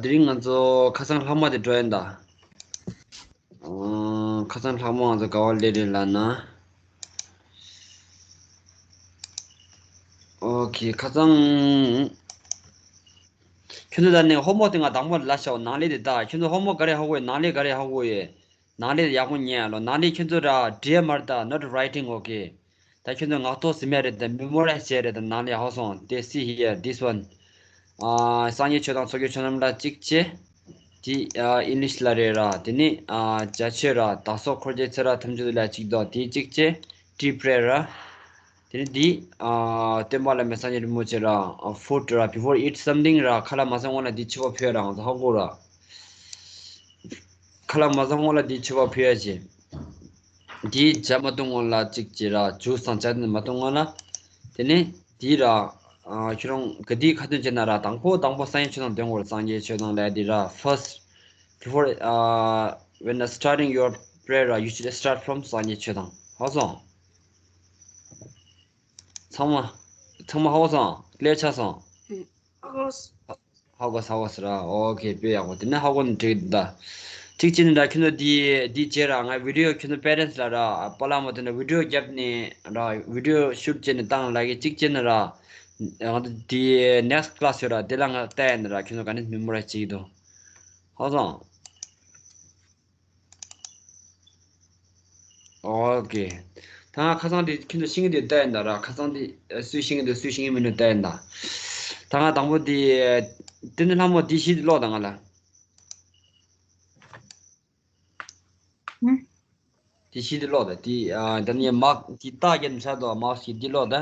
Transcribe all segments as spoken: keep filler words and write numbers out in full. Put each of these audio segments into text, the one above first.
དེ་རིང་ང་ཚོ་ཁ་སང་ལྷག་མ་དེ་འགྲོ་ཡིན་ད། ཨ། ཁ་སང་ལྷག་མ་ང་ཚོ་ག་བ་སླེབས་རེད་ལབ་ན། ཨོ་ཁེ། ཁ་སང་ཁྱོད་ཚོ་ད་ནི་ཧོམ་ཝོག་དེ་ང་དང་པོ་ལ་ཤོག་ནང་ལས་དེ་ད་ཁྱོད་ཚོ་ཧོམ་ཝོག་ག་རེ་ཧ་གོ་ཡོད། ནང་ལས་ག་རེ་ཧ་གོ་ཡོད། ནང་ལས་ཡག་པོ་ཉན་ཨ་ལོ། ནང་ལས་ཁྱོད་ཚོ་ར་འབྲི་ཡ་མ་རེད་ད། not writing, okay. ད་ཁྱོད་ཚོ་ངག་ཐོག་ཟིན་ཡ་རེད་ད། མེ་མོ་རའི་ཛི་བྱས་རེད་ད། ནང་ལས་ཧ་སོང་དེ། See here, this one. ཨ། སངས་རྒྱས་ཆོས་དང་ཚོགས་ཀྱི་མཆོག་རྣམས་ལ་གཅིག་བྱས། དེ་ཨ་ཨིང་ལིཤ་ལ་རེད་ར། དེ་ནི་ཨ་བྱ་བྱེད་ར། བདག་སོགས་འཁོར་བཅས་ཚེ་རབས་ཐམས་ཅད་ལ་གཅིག་དོ། དེ་གཅིག་བྱས། ཏྲི་པྲེ་ར། དེ་ནི་འདི་ཨ་སྟོན་པ་བླ་མེད་སངས་རྒྱས་རིན་པོ་ཆེ་ར། ཨ། food ར། before eat something ར། ཁ་ལག་མ་ཟ་སྔོན་ལ་འདི་མཆོད་པ་ཕུལ་ཡ་ར། ང་ཚོ་ཧ་གོ་ར། ཁ་ལག་མ་ཟ་སྔོན་ལ་འདི་མཆོད་པ་ཕུལ་ཡ་བྱེད། འདི་ཇ་མ་འཐུང་སྔོན་ལ་གཅིག་བྱེད་ར། ཇུས་དང་ཇ་དེ་མ་འཐུང་སྔོན་ལ། དེ་ནི་འདི་ར། ཨ། ཁྱོད་རང་ག་དུས་ཁ་འདོན་བྱེད་ན་ར། དང་པོ་དང་པོ་སངས་རྒྱས་ཆོས་དང་འདོན་དགོས་ར། སངས་རྒྱས་ཆོས་དང་ལབ་འདི་ར། First, before, uh, when starting your prayer, you should start from སངས་རྒྱས་ཆོས་དང་། ཧ་སོང་། ཚང་མ། ཚང་མ་ཧ་གོ་སོང་། ཀླད་ཆགས་སོང་། ཧ་གོ་སོང་། ཧ་གོ་སོང་། ཧ་གོ་སོང་ར། ཨོ་ཁེ། དཔེ་ཡག་པོ། དེ་ནས་ཧ་གོ་ནི་འགྲིག་ད། གཅིག་བྱས་ནི་འདྲ། ཁྱོད་ཚོ་འདི་འདི་བྱས་ར། ང་བི་ཌི་ཡོ་ཁྱོད་ཚོ་པེ་རེན་སི་ལ་ར། པཱ་ལགས་མོ་དེ་འདྲ་བི་ཌི་ཡོ་བརྒྱབ་ནས་ར། བི་ཌི་ཡོ་ཤུཊ་བྱས་ནས་བཏང་ལབ་གི། གཅིག་བྱས་ནི་ར། ང་ཚོ་འདི་ནེག་སི་ཊི་ཀི་ལ་སི་ཡོད་ར། དེ་ལ་ང་ལྟ་ཡ་ནི་ར། ཁྱོད་ཚོ་ག་ནས་མི་མོ་ར་བྱེད་ཀྱི་འདུག་ཧ་གོ་སོང་། ཨོ་ཁེ། ད་ང་ཁ་སང་དེ་ཁྱོད་ཚོ་ཤེས་ཀྱི་འདུག་ལྟ་ཡིན་ད་ར། ཁ་སང་དེ་སུས་ཤེས་ཀྱི་འདུག་སུས་ཤེས་ཀྱི་མི་འདུག་ལྟ་ཡིན་ད། ད་ང་དང་པོ་དེ། དེ་ནི་ལྷ་མོ་དེ་བཞི་དེ་ཀློག་ད་ང་ལ། ཧུམ། དེ་བཞི་དེ་ཀློག་ད། དེ་ཨ་ད་ནི་མག་དེ་རྟགས་རྒྱབ་ནས་བཞག་འདུག་མག་བཞི་དེ་ཀློག་ད།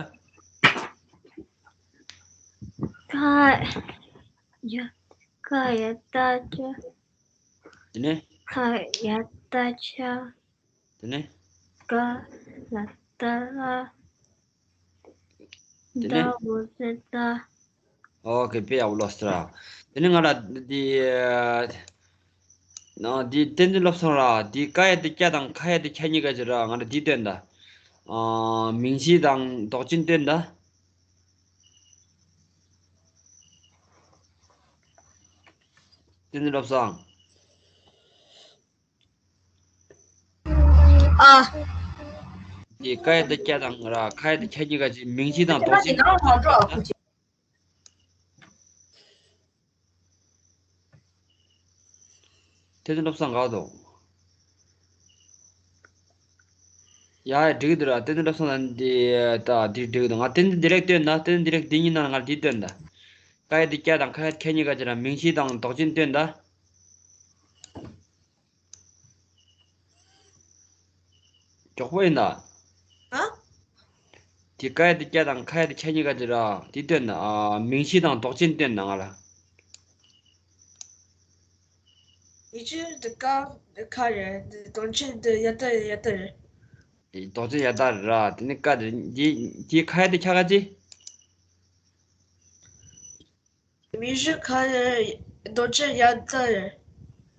ཀ་ཡ་ཀ་ཡ་བཏགས་ཀྱ། དེ་ནས། ཁ་ཡ་བཏགས་ཁྱ། དེ་ནས། ཀ་ལ་བཏགས་ཀླ། དེ་ནས། ད་འོ་ཟེར་ད། ཨོ་ཁེ། དཔེ་ཡག་པོ་ཀློག་སོང་ར། དེ་ནས་ང་ལ་འདི། ཨ། འདི་བསྟན་འཛིན་བློ་བཟང་ར། འདི་ཀ་ཡ་དེ་ཀྱ་དང་ཁ་ཡ་དེ་ཁྱ་གཉིས་ཀ་ཅིག་ར། ང་ལ་འདི་སྟོན་ད། ཨ། མིང་གཞི་དང་འདོགས་ཅན་སྟོན་ད། བསྟན་འཛིན་བློ་བཟང་། ཨ། འདི་ཀ་ཡ་དེ་ཀྱ་དང་ར། ཁ་ཡ་དེ་ཁྱ་གཉིས་ཀ་ཅིག་མིང་གཞི་དང་འདོགས་ཅན། བསྟན་འཛིན་བློ་བཟང་ག་འདུག་ཡ་ཡ། འགྲིག་གི་འདུག་ར། བསྟན་འཛིན་བློ་བཟང་ལ་འདི་ད་འདི་འགྲིག་གི་འདུག་ང་བསྟན་འཛིན་འདི་རེད་སྟོན་ད། བསྟན་འཛིན་འདི་རེད། འདི་གཉིས་ནང་ང་འདི་སྟོན་ད། ཀ་ཡ་དེ་ཀྱ་དང་ཁ་ཡ་ཁྱ་གཉིས་ཀ་ཅིག་ར། མིང་གཞི་དང་འདོགས་ཅན་སྟོན་ད། མགྱོགས་པོ་ཡིན་ད། ཨ། དེ་ཀ་ཡ་དེ་ཀྱ་དང་ཁ་ཡ་དེ་ཁྱ་གཉིས་ཀ་ཅིག་ར། དེ་སྟོན་ད། ཨ། མིང་གཞི་དང་འདོགས་ཅན་སྟོན་ད་ང་ལ། མིང་གཞི་དེ་ཀ་ཁ་རེད། འདོགས་ཅན་དེ་ཡ་བཏགས་ཡ་བཏགས་རེད། འདོགས་ཅན་ཡ་བཏགས་རེད་ར། དེ་ནི་ཀ་རེད། དེ་དེ་ཁ་ཡ་དེ་ཁྱ་ག་ཅི། མིང་གཞི་ཁ་ཡ། འདོགས་ཅན་ཡ་བཏགས་རེད།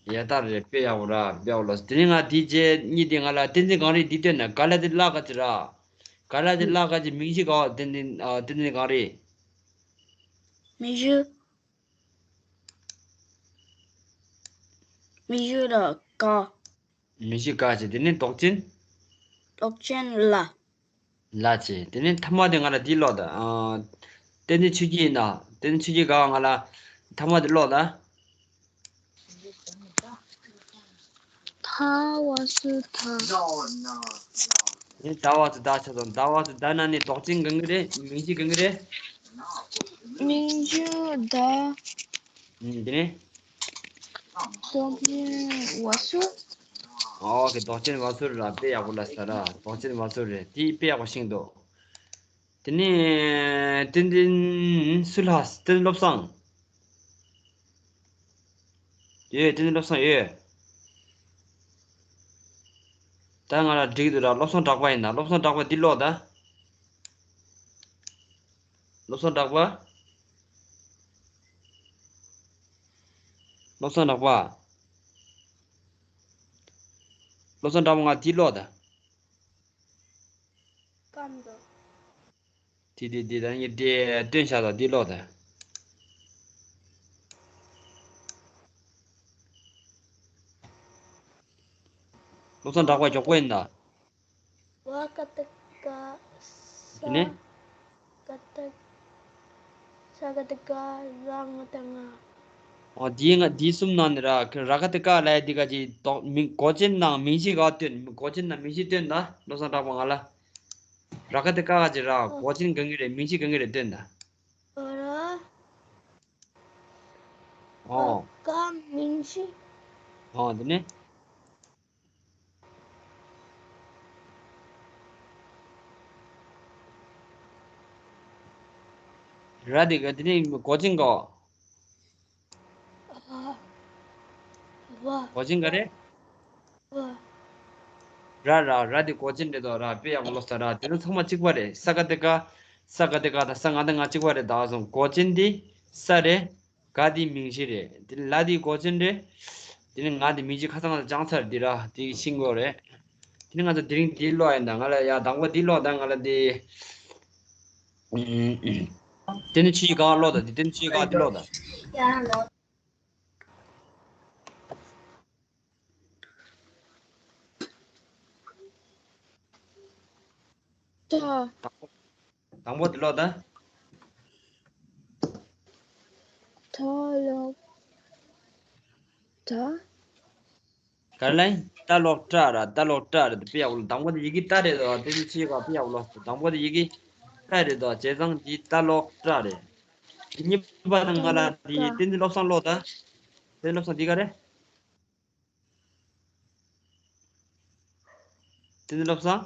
ཡ་བཏགས་རེད། དཔེ་ཡག་པོ་ར། དཔེ་ཡག་པོ་ལ། དེ་ནི་ང་དེ་རྗེས་གཉིས་དེ་ང་ལ་བསྟན་འཛིན་གངས་རི་འདི་སྟོན་ན། ག་ལ་དེ་ལ་ག་ཅི་ར། ག་ལ་དེ་ལ་ག་ཅི། མིང་གཞི་ག་བ། བསྟན་འཛིན། ཨ། བསྟན་འཛིན་གངས་རི། མིང་གཞི། མིང་གཞི་ལ་ག་མིང་གཞི་ག་བྱས། དེ་ནས་འདོགས་ཅན། འདོགས་ཅན་ལ། ལ་བྱས། དེ་ནས་ཐ་མ་དེ་ང་ལ་འདི་ཀློག་ད། ཨ། བསྟན་འཛིན་ཆོས་སྐྱིད་ཡིན་ན། བསྟན་འཛིན་ཆོས་སྐྱིད་ག་བ། ང་ལ་ཐ་མ་དེ་ཀློག་ད། ད་བ་སུ་ད། དེ་ནས་ད་བ་སུ་ད་ཆགས་སོང་། ད་བ་སུ་ད་ན་ནི་འདོགས་ཅན་གང་གི་རེད། མིང་གཞི་གང་གི་རེད། མིང་གཞི་ད། ཨུམ། དེ་ནས། འདོགས་ཅན་བ་སུ། ཨོ་ཁེ། འདོགས་ཅན་བ་སུ་ར། དཔེ་ཡག་པོ་ལ་ས་ར། འདོགས་ཅན་བ་སུ་རེད། དེ་དཔེ་ཡག་པོ་ཤེས་འདུག་དེ་ནས་བསྟན་འཛིན་སུ་ལ། བསྟན་བློ་བཟང་། ཡོད། བསྟན་འཛིན་བློ་བཟང་ཡོད། ད་ང་ལ་འགྲིག་འདུག་ར། བློ་བཟང་གྲགས་པ་ཡིན་ན། བློ་བཟང་གྲགས་པ་འདི་ཀློག་ད། བློ་བཟང་གྲགས་པ། བློ་བཟང་གྲགས་པ། བློ་བཟང་གྲགས་པ། ང་འདི་ཀློག་ད། སྐམ་འདུག་དེ་དེ་དེ་ད་ངས་དེ་སྟོན་བཞག་ད། འདི་ཀློག་ད། བློ་བཟང་གྲགས་པ་མགྱོགས་པོ་ཡིན་ད། ཝ་ཀ་ཏི་ཀ། ས། དེ་ནས། ཀ་ཏི། ས་ཀ་ཏི་ཀ། ར་ང་ཏི་ང་། ཨོ་དེའི་ང་དེའི་གསུམ་ནང་ནས་ར་ར་ཀ་ཏི་ཀ་ལ་ཡ་འདི་ག་ཅིག་མགོ་ཅན་ནང་མིང་གཞི་ག་བཏོན། མགོ་ཅན་ནང་མིང་གཞི་བཏོན་ད། བློ་བཟང་གྲགས་པ་ང་ལ། ར་ཀ་ཏི་ཀ་ག་ཅིག་ར་མགོ་ཅན་གང་གི་རེད། མིང་གཞི་གང་གི་རེད་བཏོན་ད། ཨོ་ར། ཨོ། ཀ་མིང་གཞི། ཨོ་དེ་ནས། ར་དེ་ག་དེ་ནས་མགོ་ཅན་ག། ཝ། མགོ་ཅན་ག་རེད། ཝ། ར་ར་ར་དེ་མགོ་ཅན་རེད་དོ། ར་དཔེ་ཡག་པོ་ཀློག་ས་ར། དེ་ཚོ་ཚང་མ་གཅིག་པ་རེད། ས་ཀ་ཏི་ཀ། ས་ཀ་ཏི་ཀ་དང་ས་ང་ཏི་ང་གཅིག་པ་རེད། ད་སོང་མགོ་ཅན་དེ་ས་རེད། ག་དེ་མིང་གཞི་རེད། དེ་ལ་དེ་མགོ་ཅན་རེད། དེ་ནས་ང་དེ་མིང་གཞི། ཁ་སང་ང་ཚོ་སྦྱངས་ཚར་འདི་ར། དེ་ཤེས་དགོས་རེད། དེ་ནས་ང་ཚོ་དེ་རིང་དེ་ཀློག་ཡིན་ད། ང་ལ་ཡ་དང་པོ་དེ་ཀློག་ད། ང་ལ་དེ། ཨུམ། དེ་ནས་ཆུ་ཡི་ག་ཀློག་ད། དེ་དེ་ནས་ཆུ་ཡི་ག་དེ་ཀློག་ད། ད། དང་པོ་དེ་ཀློག་ད། ད་ལོག་ད། ག་རེ་ལབ་ཡིན། ད་ལོག་ཏྲ་ར། ད་ལོག་ཏྲ་ར། དེ་དཔེ་ཡག་པོ་ཀློག་དང་པོ་དེ་ཡི་གེ་ཏ་རེད་དོ། དེ་ཚོ་ཆེ་བ་དཔེ་ཡག་པོ་ཀློག་དང་པོ་དེ་ཡི་གེ་ཏ་རེད་དོ། བྱས་ཙང་དེ་ད་ལོག་ཏྲ་རེད། དེ་གཉིས་པ་དང་ང་ལ་དེ་བསྟན་འཛིན་བློ་བཟང་ཀློག་ད། བསྟན་འཛིན་བློ་བཟང་དེ་ག་རེད། བསྟན་འཛིན་བློ་བཟང་།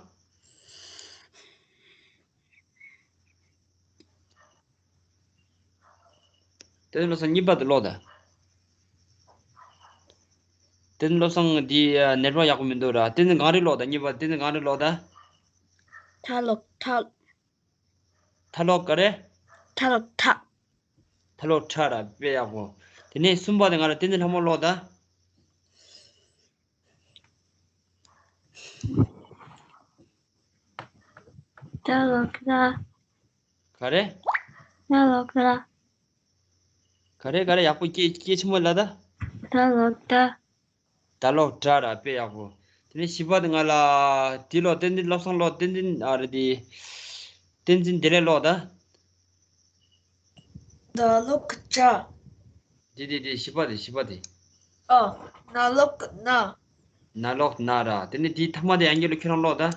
བསྟན་འཛིན་བློ་བཟང་གཉིས་པ་དེ་ཀློག་ད། བསྟན་འཛིན་བློ་བཟང་འདི་ནེཊ་ཝརཀ་ཡག་པོ་མི་འདུག་ར། བསྟན་འཛིན་གངས་རི་ཀློག་ད། གཉིས་པ་བསྟན་འཛིན་གངས་རི་ཀློག་ད། ད་ལོག་ད། ད་ལོག་ག་རེ། ད་ལོག་ད། ད་ལོག་ད་ར། དཔེ་ཡག་པོ། དེ་ནས་གསུམ་པ་དེ་ང་ལ་བསྟན་འཛིན་ལྷ་མོ་ཀློག་ད། ད་ལོག་ད། ག་རེ། ད་ལོག་ད། ག་རེ་ག་རེ། ཡག་པོ་སྐད་སྐད་ཆེན་པོ་ལབ་ད། ད་ལོག་ད། ད་ལོག་ད་ར། དཔེ་ཡག་པོ། དེ་ནས་བཞི་པ་དེ་ང་ལ་དེ་ཀློག་བསྟན་འཛིན་བློ་བཟང་ཀློག་བསྟན་འཛིན་ཨ་རེ་དེ། བསྟན་འཛིན་བདེ་ལེགས་ཀློག་ད། ད་ལོག་ད། དེ་དེ་དེ་བཞི་པ་དེ་བཞི་པ་དེ། ཨ། ན་ལོག་ན། ན་ལོག་ན་ར། དེ་ནས་དེའི་ཐ་མ་དེ་ཡང་བསྐྱར་ལ་ཁྱོད་རང་ཀློག་ད།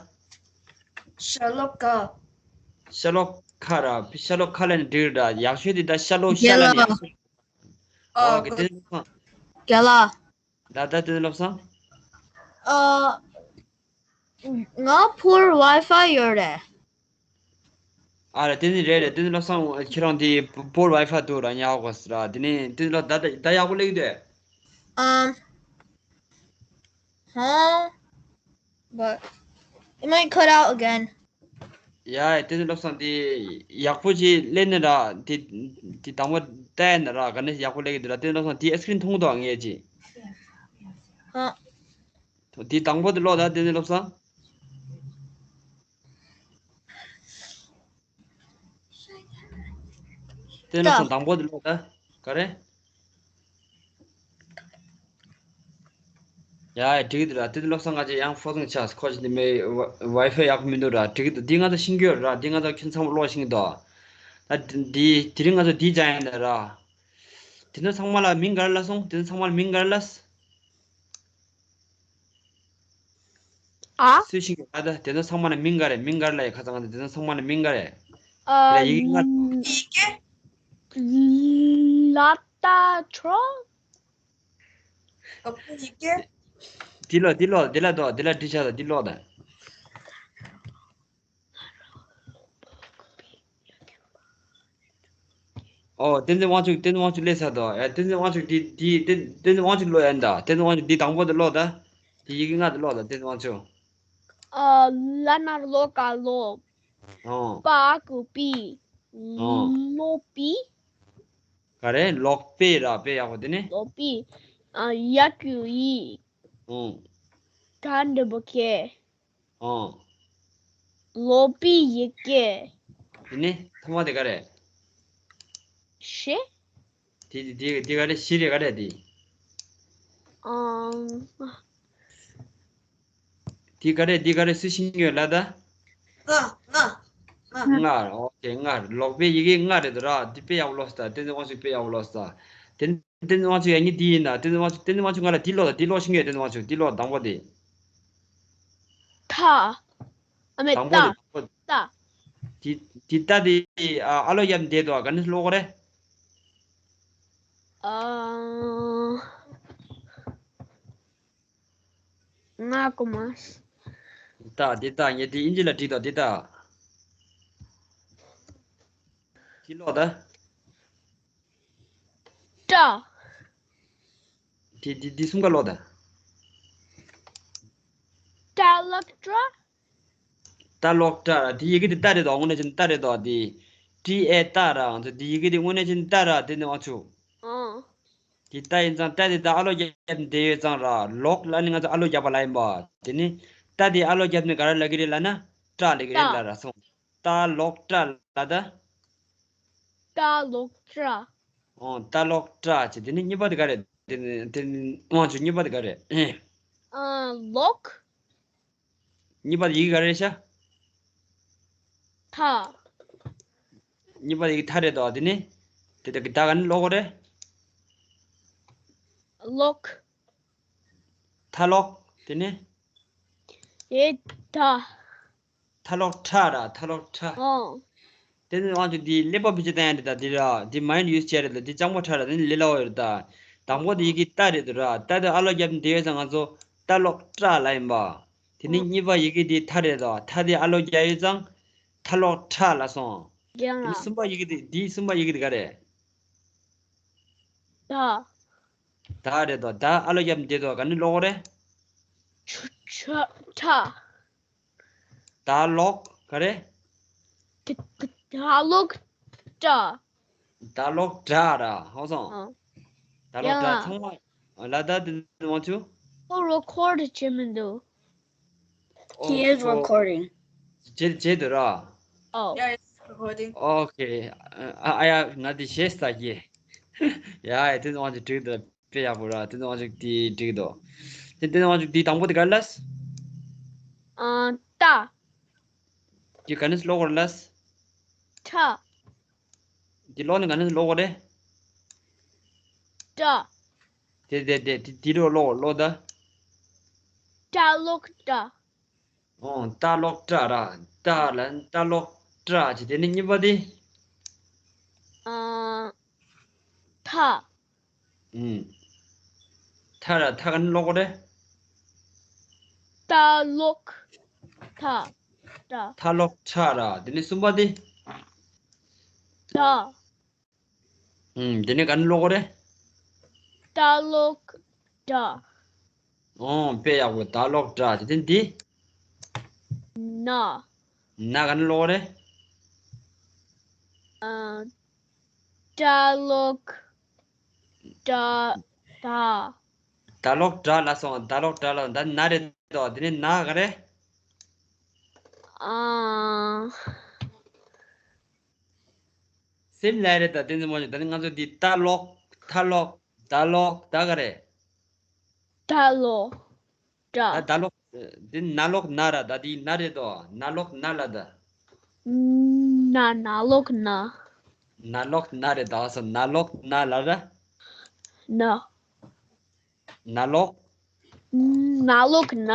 ཤ་ལོག་ཀ། ཤ་ལོག་ཁ་ར། ཤ་ལོག་ཁ་ལབ་ན་འགྲིག་ར། ཡག་ཤོས་དེ་ད་ཤ་ལོག་ཤ་ལབ་ན་ཡག་ཤོས། ཨ། ཨོ་གི་དེ་ལབ་སོང་། རྒན་ལགས། ད་ལྟ་དེ་ལབ་སོང་། ཨ། ང་ཕོར་ཝའི་ཕའི་ཡོད་རེད། ཨ་རེད། དེ་ནི་རེད་རེད། དེ་ནི་ལབ་སོང་། ཁྱེད་རང་དེ་ཕོར་ཝའི་ཕའི་འདུག་ར། ཉག་གོ་ར། དེ་ནི་དེ་ནི་ལབ་ད་ད་ད་ཡག་པོ་སླེབས་འདུག Um, huh? But it might cut out again. ཡ་ཡ། དེ་ནི་ལབ་སོང་། དེ་ཡག་པོ་ཅིག་སླེབས་ནི་ར། དེ་དེ་དང་པོ་ལྟ་ཡ་ནི་ར། ག་ནས་ཡག་པོ་སླེབས་ཀྱི་འདུག་ར། དེ་ནི་ལབ་སོང་། དེ་ཨེ་སི་ཀི་རིན་མཐོང་གི་འདུག་ངས་ཅིག་ཧ། དེ་དང་པོ་དེ་ཀློག་ད། དེ་ནི་ལབ་སོང་། དེ་ནི་ལབ་སོང་། དང་པོ་དེ་ཀློག་ད། ག་རེ། ཡ་ཡ། འགྲིག་གི་འདུག་ར། དེ་ནི་ལབ་སོང་། ང་ཅག་ཡང་ཧྥོ་ཙང་ཆགས། ཁོ་ཅིག་འདི་མེད། ཝའི་ཕའི་ཡག་པོ་མི་འདུག་ར། འགྲིག་གི་འདུག་འདི་ང་ཚོ་ཤེས་ཀྱི་ཡོད་ར། འདི་ང་ཚོ་ཁྱོད་ཚང་མ་ཀློག་ཤེས་ཀྱི་འདུག་ད་འདི་དེ་རིང་ང་ཚོ་འདི་སྦྱང་ཡིན་ད་ར། དེ་ཚོ་ཚང་མ་ལ་མིང་ག་རེ་ལབ་སོང་། དེ་ཚོ་ཚང་མ་ལ་མིང་ག་རེ་ལབ། ཨ། སུས་ཤེས་ཀྱི་ཡོད་ད། དེ་ཚོ་ཚང་མ་ལ་མིང་ག་རེ། མིང་ག་རེ་ལབ་ཡ། ཁ་སང་དེ་ཚོ་ཚང་མ་ལ་མིང་ག་རེ། ཨ། ཡ་ཡིག་ང་། ཡིག་ལ་ཏ་ཁྲོ། ཨ་ཁུ་ཡིག་གེ། དེ་ལོ་དེ་ལོ་དེ་ལ་དོ་དེ་ལ་འདྲི་ཆ་དང་དེ་ལོ་དང་། ཨོ། བསྟན་འཛིན་དབང་ཕྱུག་བསྟན་འཛིན་དབང་ཕྱུག་སླེབས་ཚར་དོ། ཨེ། བསྟན་འཛིན་དབང་ཕྱུག་འདི་འདི་བསྟན་བསྟན་འཛིན་དབང་ཕྱུག་ཀློག་ཡ་ཡིན་ད། བསྟན་འཛིན་དབང་ཕྱུག་འདི་དང་པོ་དེ་ཀློག་ད། དེ་ཡི་གེ་ལྔ་དེ་ཀློག་ད། བསྟན་འཛིན་དབང་ཕྱུག་ཨ། ལ་ན་ལོ་ཀ་ལོག་ཨོ། པ་གུ་པི། ཨོ། ལོག་པི། ག་རེ། ལོག་པེ་ར། པེ་ཡག་པོ་དེ་ནི། ལོག་པི། ཨ། ཡ་གུ་ཡི། ཨོ། ག་འགྲེང་བུ་གེ། ཨོ། ལོག་པི་ཡི་གེ། དེ་ནི་ཐ་མ་དེ་ག་རེ། ཤེ། དེ་དེ་དེ་ག་རེ། ཤི་རེ་ག་རེ་དེ། ཨང་། འདི་ག་རེ་འདི་ག་རེ་སུས་ཤེས་ཀྱི་ཡོད་ལབ་ད། ང་ང་ང་། ང་ཨོ་ཁེ་ང་ལོག་པའི་ཡི་གེ་ང་རེད་དོ་ར། འདི་དཔེ་ཡག་པོ་ཀློག་ས་ད། བསྟན་འཛིན་དབང་ཕྱུག་དཔེ་ཡག་པོ་ཀློག་ས་ད། དེ་ནི་བསྟན་འཛིན་དབང་ཕྱུག་ཡ་ངའི་འདི་ཡིན་ད། བསྟན་འཛིན་དབང་ཕྱུག་བསྟན་འཛིན་དབང་ཕྱུག་ང་ལ་འདི་ཀློག་ད། འདི་ཀློག་ཤེས་ཀྱི་ཡོད། བསྟན་འཛིན་དབང་ཕྱུག་འདི་ཀློག་དང་པོ་དེ། ཐ། ཨ་མེ་དང་པོ་ཏ། དེ་དང་པོ་དེ། ཏ། དེ་དེ་ད་དེ་ཨ་ཨ་ལོ་ཡབ་འདས་དོ་ག་ནས་ཀློག་གོ་རེད། ཨ། ང་གོ་མ། ད་དེ་ད་ངས་དེ་ཨིན་ཇི་ལ་བྲིས་དོ་དེ་ད། དེ་ཀློག་ད། ཏྲ། དེ་དེ་དེ་གསུམ་ཀ་ཀློག་ད། ཏྲ་ལོག་ཏྲ། ཏྲ་ལོག་ཏྲ། དེ་ཡི་གེ་དེ་ཏ་རེད་དོ། དངོས་གནས་བྱས་ན་ཏ་རེད་དོ། དེ་ཏྲི་ཨེ་ཏ་ར། ང་ཚོ་དེ་ཡི་གེ་དེ་དངོས་གནས་བྱས་ན་ཏ་ར། དེ་ནི་དབང་ཕྱུག་ཨང་། དེ་ཏ་ཡིན་ཙང་ཏ་དེ་ད་ཨ་ལོ་རྒྱབ་འདས་ཡོད་ཙང་ར། ལོག་ལ་ནི་ང་ཚོ་ཨ་ལོ་རྒྱབ་པ་ལ་ཡིན་པ། དེ་ནི་ཏ་དེ་ཨ་ལོ་རྒྱབ་ནི་ག་ར་ལ་གི་རེད་ལབ་ན་ཏྲ་ལ་གི་རེད་ལ་ར་སོང་། ཏ་ལོག་ཏྲ་ལ་ད། ཏ་ལོག་ཏྲ། ཨོ་ཏ་ལོག་ཏྲ་བྱས། དེ་ནི་གཉིས་པ་དེ་ག་རེད། དེ་ནི་དེ་ནི་དབང་ཕྱུག་གཉིས་པ་དེ་ག་རེད། ཨ་ལོག་གཉིས་པ་དེ་ཡི་གེ་ག་རེ་རེད་ཤག་ཐ། གཉིས་པ་དེ་ཡི་གེ་ཐ་རེད་དོ། དེ་ནི་དེ་དེ་ད་ག་ནི་ཀློག་གོ་རེད། ལོག་ཐ་ལོག་དེ་ནི་ཨེ་ཐ། ཐ་ལོག་ཁྲ་ར། ཐ་ལོག་ཁྲ། ཨོ། དེ་ནི་དབང་ཕྱུག་འདི་ཀླད་པ་བེད་སྤྱོད་བཏང་ཡ་རེད་ད། འདི་ར་འདི་མའིན་ཌི་ཡུ་སི་བྱས་རེད་ད། འདི་སྤྱང་པོ་ཁྲ་ར། དེ་ནི་ལས་སླ་བོ་ཡོད་རེད་ད། དང་པོ་དེ་ཡི་གེ་ཏ་རེད་དོ་ར། ཏ་དེ་ཨ་ལོ་རྒྱབ་འདི་ཡོད་ཙང་ང་ཚོ་ཏ་ལོག་ཏྲ་ལ་ཡིན་པ། དེ་ནི་ཨོ། གཉིས་པ་ཡི་གེ་དེ་ཐ་རེད་དོ། ཐ་དེ་ཨ་ལོ་རྒྱབ་ཡོད་ཙང་ཐ་ལོག་ཁྲ་ལ་སོང་། རྒན་དེ་ནི་ལགས། གསུམ་པ་ཡི་གེ་དེ་འདི་གསུམ་པ་ཡི་གེ་དེ་ག་རེད། ད། ད་རེད་དོ། ད་ཨ་ལོ་རྒྱབ་འདི་དོ་ག་ནི་ཀློག་གོ་རེད། ཆུ་ཆ་ཁྲ། ད་ལོག་ག་རེ། ད་ད་ལོག་ཏྲ། ད་ལོག་ཏྲ་ར། ཧོ་སོང་། ཨ། ད་ལོག་ཏྲ། ཡ། ཚང་མ་ལ་ད་དེ་དབང་ཕྱུག་ཨོ་རི་ཀོར་ཌི་བྱེད་མི་འདུག་ཨོ་He is ཁོ་recording. བྱེད་བྱེད་འདུག་ར། ཨོ། Yeah, it's recording. ཨོ་ཁེ། ཨ་ཨ་ཡ་ང་དེ་ཞེས་ལྟ་གི། ཡ་ཡ་དེ་དབང་ཕྱུག་འགྲིག་འདུག་དཔེ་ཡག་པོ་ར། དེ་དབང་ཕྱུག་དེ་འགྲིག་འདུག་དེ་དེ་དབང་ཕྱུག་དེ་དང་པོ་དེ་ག་ལ། ཨ་ཏ། དེ་ག་ནས་ཀློག་གོ་རེད་ལ། ཁྲ། དེ་ཀློག་ནི་ག་ནས་ཀློག་གོ་རེད། ཏྲ། དེ་དེ་དེ་དེ་དེ་རོ་ཀློག་ཀློག་ད། ཏྲ་ལོག་ཏྲ། ཨོ་ཏ་ལོག་ཏྲ་ར། ཏ་ལ་ཏ་ལོག་ཏྲ་བྱས། དེ་ནི་གཉིས་པ་དེ། ཨ། ཐ། ཨུམ། ཐ་ར། ཐ་ག་ནི་ཀློག་གོ་རེད། ཏ་ལོག་ཐ། ཏ། ཐ་ལོག་ཐ་ར། དེ་ནི་གསུམ་པ་དེ། ཏྲ། ཨུམ། དེ་ནི་ག་ནི་ཀློག་གོ་རེད། ཏ་ལོག་ཏྲ། ཨོ་དཔེ་ཡག་པོ། ཏ་ལོག་ཏྲ། དེ་ནི་འདི། ན། ན་ག་ནི་ཀློག་གོ་རེད། ཨ། ཏྲ་ལོག་ཏྲ། ཏྲ། ཏ་ལོག་ཏྲ་ལ་སོང་། ཏ་ལོག་ཏྲ་ལ། ད་ན་རེད་དོ། དེ་ནི་ན་ག་རེད། ཨ། སེམས་ལ་རེད་ད། དེ་ནི་མོ་ཞིག་ད་ནི་ང་ཚོ་འདི་ཏ་ལོག་ཐ་ལོག་ཏ་ལོག་ད་ག་རེད། ཏ་ལོག་ཏྲ། ད་ད་ལོག་འདི་ན་ལོག་ན་ར། ད་འདི་ན་རེད་དོ། ན་ལོག་ན་ལ་ད། ན་ན་ལོག་ན། ན་ལོག་ན་རེད་ད། སོ་ན་ལོག་ན་ལ་ར། ན། ན་ལོག་ན་ལོག་ན།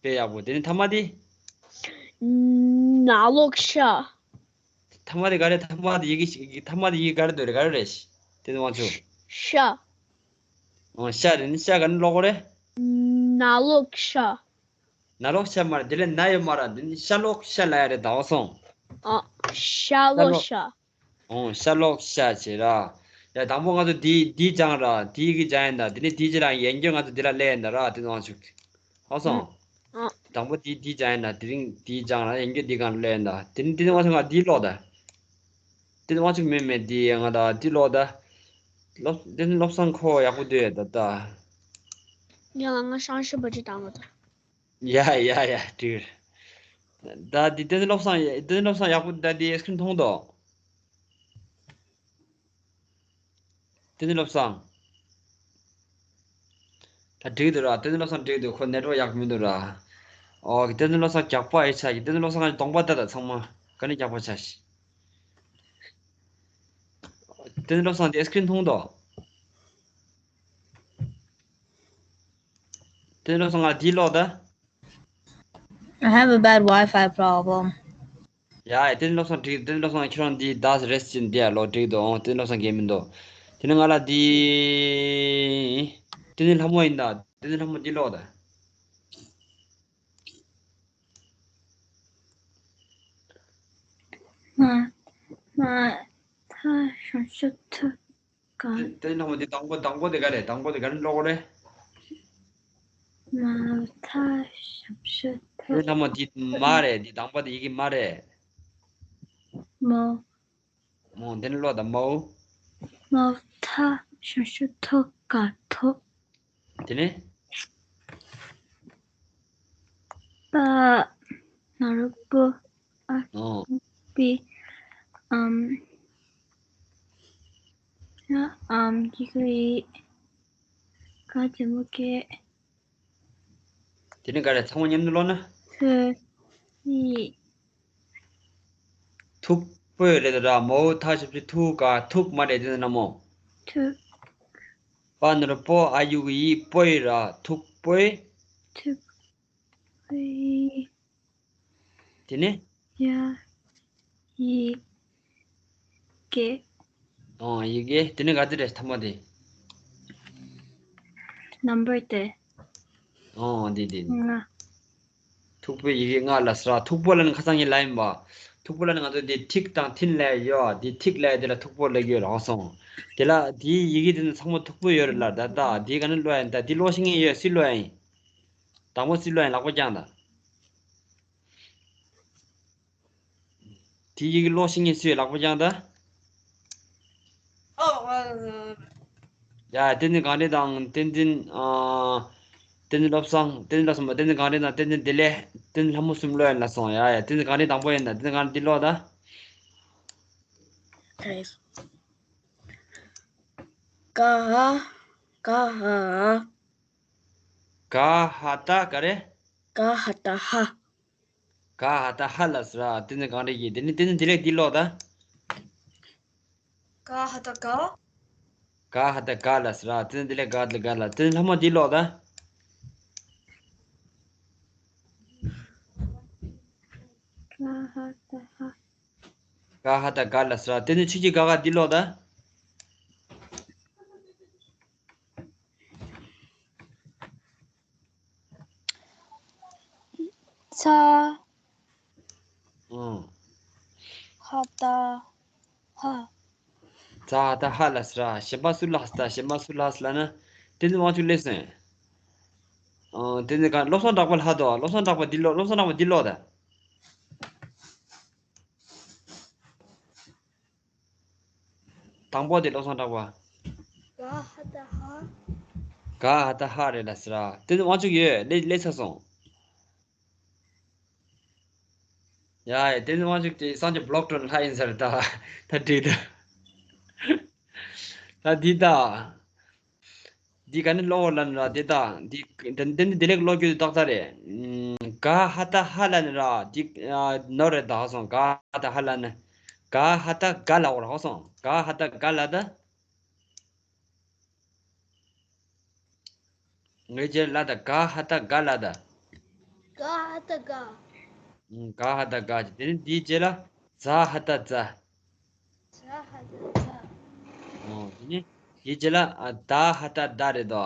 དཔེ་ཡག་པོ། དེ་ནི་ཐ་མ་དེ། ན་ལོག་ཤ། ཐ་མ་དེ་ག་རེ། ཐ་མ་དེ་ཡི་གེ་ཤ། ཐ་མ་དེ་ཡི་གེ་ག་རེ་འདོད་རེད། ག་རེ་རེད། དེ་ནི་དབང་ཕྱུག་ཤ། ཨོ་ཤ་རེད། ནི་ཤ་ག་ནི་ཀློག་གོ་རེད། ན་ལོག་ཤ། ན་ལོག་ཤ་མ་རེད། དེ་ལས་ན་ཡོད་མ་རེད། དེ་ནི་ཤ་ལོག་ཤ་ལ་ཡ་རེད། ད་འོ་སོང་། ཨ། ཤ་ལོག་ཤ། ཨོ་ཤ་ལོག་ཤ་བྱེད་ར། ཡ་དང་པོ་ང་ཚོ་འདི་འདི་སྦྱང་ར། འདི་གི་སྦྱང་ཡིན་ད། དེ་ནི་འདི་ཅི་རང་ཡན་གྱོན་ང་ཚོ་འདི་ལ་ལས་ཡིན་ད་ར། དེ་ནི་དབང་ཕྱུག་ཨོ་སོང་། ཨ། དང་པོ་འདི་འདི་སྦྱང་ཡིན་ད། དེ་རིང་འདི་སྦྱང་ར། ཡན་གྱོན་འདི་གང་ལ་ལས་ཡིན་ད། དེ་ནི་དེ་ནི་དབང་ཕྱུག་ང་འདི་ཀློག་ད། དེ་ནི་དབང་ཕྱུག་མེད་མེད་འདི་ང་ད་འདི་ཀློག་ད། སློབ་དེ་ནི་བློ་བཟང་ཁོ་ཡག་པོ་འདུག་ད་ད། ཡ་ང་ཧྲང་ཧྲི་པ་ཅི་བཏང་བ་ད། ཡ་ཡ་ཡ་དྲིར། ད་འདི་ཏན་ཏན་བློ་བཟང་ཡ། ཏན་ཏན་བློ་བཟང་ཡག་པོ། ད་འདི་ཨེ་སི་ཀི་རིན་མཐོང་འདུག་ཏན་ཏན་བློ་བཟང་། ད་འགྲིག་འདུག་ར། ཏན་ཏན་བློ་བཟང་འགྲིག་འདུག་ཁོ་ནེཊ་ཝརཀ་ཡག་མི་འདུག་ར། ཨོ་ཁེ། བསྟན་འཛིན་བློ་བཟང་རྒྱགས་པ་ཨེ་ཆགས་ཀྱི། བསྟན་འཛིན་བློ་བཟང་གདོང་པ་ལྟ་ད་ཚང་མ་ག་ནས་རྒྱགས་པ་ཆགས་ཤི། བསྟན་འཛིན་བློ་བཟང་དེ་ཨེ་སི་ཀི་རིན་མཐོང་དོ། བསྟན་འཛིན་བློ་བཟང་ང་དེའི་ལོག་ད། I have a bad Wi-Fi problem. ཡ་ཡ། བསྟན་འཛིན་བློ་བཟང་འགྲིག་བསྟན་འཛིན་བློ་བཟང་ཁྱེད་རང་འདི་ད་རེས་ཅིན་འདི་ཡ་ལོ་འགྲིག་འདུག་ཨོ་བསྟན་འཛིན་བློ་བཟང་རྒན་མི་འདུག་དེ་ནས་ང་ལ་འདི། བསྟན་འཛིན་ལྷ་མོ་ཡིན་ད། བསྟན་འཛིན་ལྷ་མོ་འདི་ལོག་ད། མ་མ་ཐ་ཞང་ཞུ་ཐུ་ག་བསྟན་འཛིན་ལྷ་མོ་འདི་དང་པོ་དང་པོ་དེ་ག་རེད། དང་པོ་དེ་ག་རེ་ཀློག་གོ་རེད། མ་ཐ་ཞང་ཞུ་ཐུ། བསྟན་འཛིན་ལྷ་མོ་འདི་མ་རེད། འདི་དང་པོ་དེ་ཡི་གེ་མ་རེད། མོ། མོ་འདི་ནི་ཀློག་ད་མོ། མོ་ཐ་ཞང་ཞུ་ཐུ་ག་ཐུ། དེ་ནས། པ། ན་རོ་པོ། ཨ། ཨོ། པི། ཨམ། ཡ། ཨམ་གི་གི། ག་ཇི་མོ་གེ། དེ་ནས་ག་རེ་ཚང་མ་མཉམ་དུ་ཀློག་ན། ཐུ། ཡི། ཐུག་པོའི་རེད་ད། མོ་ཐ་ཞབས་ཀྱུ་ཐུ་ག་ཐུག་མ་རེད། དེ་ནས་ན་མོ། ཐུག་པ་ན་རོ་པོ། ཨ་ཡུ་གུ་ཡི། པོའི་ར། ཐུག་པོའི། ཐུག་པོའི། དེ་ནས། ཡ། ཡི་གེ། ཨོ་ཡི་གེ། དེ་ནས་ག་ཚོད་རེད་ཐ་མ་དེ། ནམ་བར་དེ། ཨོ་འདི་འདི། ལྔ། ཐུག་པོའི་ཡི་གེ་ལྔ་ལ་ཟེར། ཐུག་པོ་ལ་ནི་ཁ་སང་ངས་ལབ་ཡིན་པ། ཐུག་པོ་ལ་ནི་ང་ཚོ་འདི་ཐིག་དང་ཐིན་ལབ་ཡོད། འདི་ཐིག་ལབ་དེ་ལ་ཐུག་པོ་ལབ་ཀྱི་ཡོད་རག་སོང་། དེ་ལ་འདིའི་ཡི་གེ་དེ་ནི་ཚང་མ་ཐུག་པོ་ཡོད་རེད་ལ། ད་ལྟ་འདི་ག་ནས་ཀློག་ཡིན། ད་འདི་ཀློག་ཤེས་མཁན་ཡོད། སུས་ཀློག་ཡིན། དང་པོ་སུས་ཀློག་ཡིན། ལག་པ་བརྐྱངས་དང་། དེ་ཡི་གེ་ཀློག་ཤེས་མཁན་སུས་ལག་པ་བརྐྱངས་དང་། ཨོ། ཨ། ཡ། བསྟན་འཛིན་གངས་རི་དང་བསྟན་འཛིན། ཨ། བསྟན་འཛིན་བློ་བཟང་། བསྟན་འཛིན་བློ་བཟང་མ། བསྟན་འཛིན་གངས་རི་དང་བསྟན་འཛིན་བདེ་ལེགས། བསྟན་འཛིན་ལྷ་མོ་གསུམ་ཀློག་ཡིན་ལབ་སོང་། ཡ་ཡ། བསྟན་འཛིན་གངས་རི་དང་པོ་ཡིན་ད། བསྟན་འཛིན་གངས་རི་འདི་ཀློག་ད། ད་ཡིན་སོང་། ག་ཧ། ག་ཧ། ག་ཧ་ད་ག་རེ། ག་ཧ་ད་ཧ། ག་ཧ་ད་ཧ་ལ་ཟེར་ར། བསྟན་འཛིན་གངས་རི་གིས། དེ་ནི་བསྟན་འཛིན་བདེ་ལེགས་འདི་ཀློག་ད། ག་ཧ་ད་ག། ག་ཧ་ད་ག་ལ་ཟེར་ར། བསྟན་འཛིན་བདེ་ལེགས་ག་ལ་ག་ལ། བསྟན་འཛིན་ལྷ་མོ་འདི་ཀློག་ད། ག་ཧ་ད་ཧ། ག་ཧ་ད་ག་ལ་ཟེར་ར། བསྟན་འཛིན་ཆོས་ཀྱི་ག་ག་འདི་ཀློག་ད། ཚ། ཨང་། ཧ་ད་ཧ། ཚ་ཧ་ད་ཧ་ལ་ཟེར་ར། གཞན་པ་སུ་ལ་ཧ་ད། གཞན་པ་སུ་ལ་ཧ་ལ་ན། བསྟན་འཛིན་དབང་ཕྱུག་སླེབས་སོང་། ཨང་། བསྟན་འཛིན་ག། བློ་བཟང་གྲགས་པ་ལ་ཧ་དོ། བློ་བཟང་གྲགས་པ་འདི་ཀློག་བློ་བཟང་གྲགས་པ་འདི་ཀློག་ད། དང་པོ་དེ་བློ་བཟང་གྲགས་པ། ག་ཧ་ད་ཧ། ག་ཧ་ད་ཧ་རེད་ལ་ཟེར་ར། བསྟན་འཛིན་དབང་ཕྱུག་ཡོད། སླེབས་སླེབས་ཚར་སོང་། ཡ་ཡ། བསྟན་འཛིན་དབང་ཕྱུག་དེ་སངས་རྒྱས་བློ་གྲོས་ལྷ་ཡིན་ཟེར་ད། ད་འགྲིག་ད། ད་འདི་ད། འདི་ག་ནས་ཀློག་ལབ་ན་ར། དེ་དང་འདི་འདི་འདི་འདི་ལེགས་ཀློག་རྒྱུ་དེ་ཏག་ཏག་རེད། ཨམ། ག་ཧ་ད་ཧ་ལབ་ན་ར། འདི་ཨ་ནོར་རེད་ད་སོང་། ག་ཧ་ད་ཧ་ལབ་ན། ག་ཧ་ད་ག་ལབ་འོ་ར་སོང་། ག་ཧ་ད་ག་ལབ་ད། ངའི་རྗེས་ལ་ད། ག་ཧ་ད་ག་ལབ་ད། ག་ཧ་ད་ག། ཨང་། ག་ཧ་ད་ག། དེ་ནས་འདིའི་རྗེས་ལ། ཛ་ཧ་ད་ཛ། ཛ་ཧ་ད་ཛ། ཨོ། དེ་ནས་དེའི་རྗེས་ལ། ཨ། ད་ཧ་ད་ད་རེད་དོ།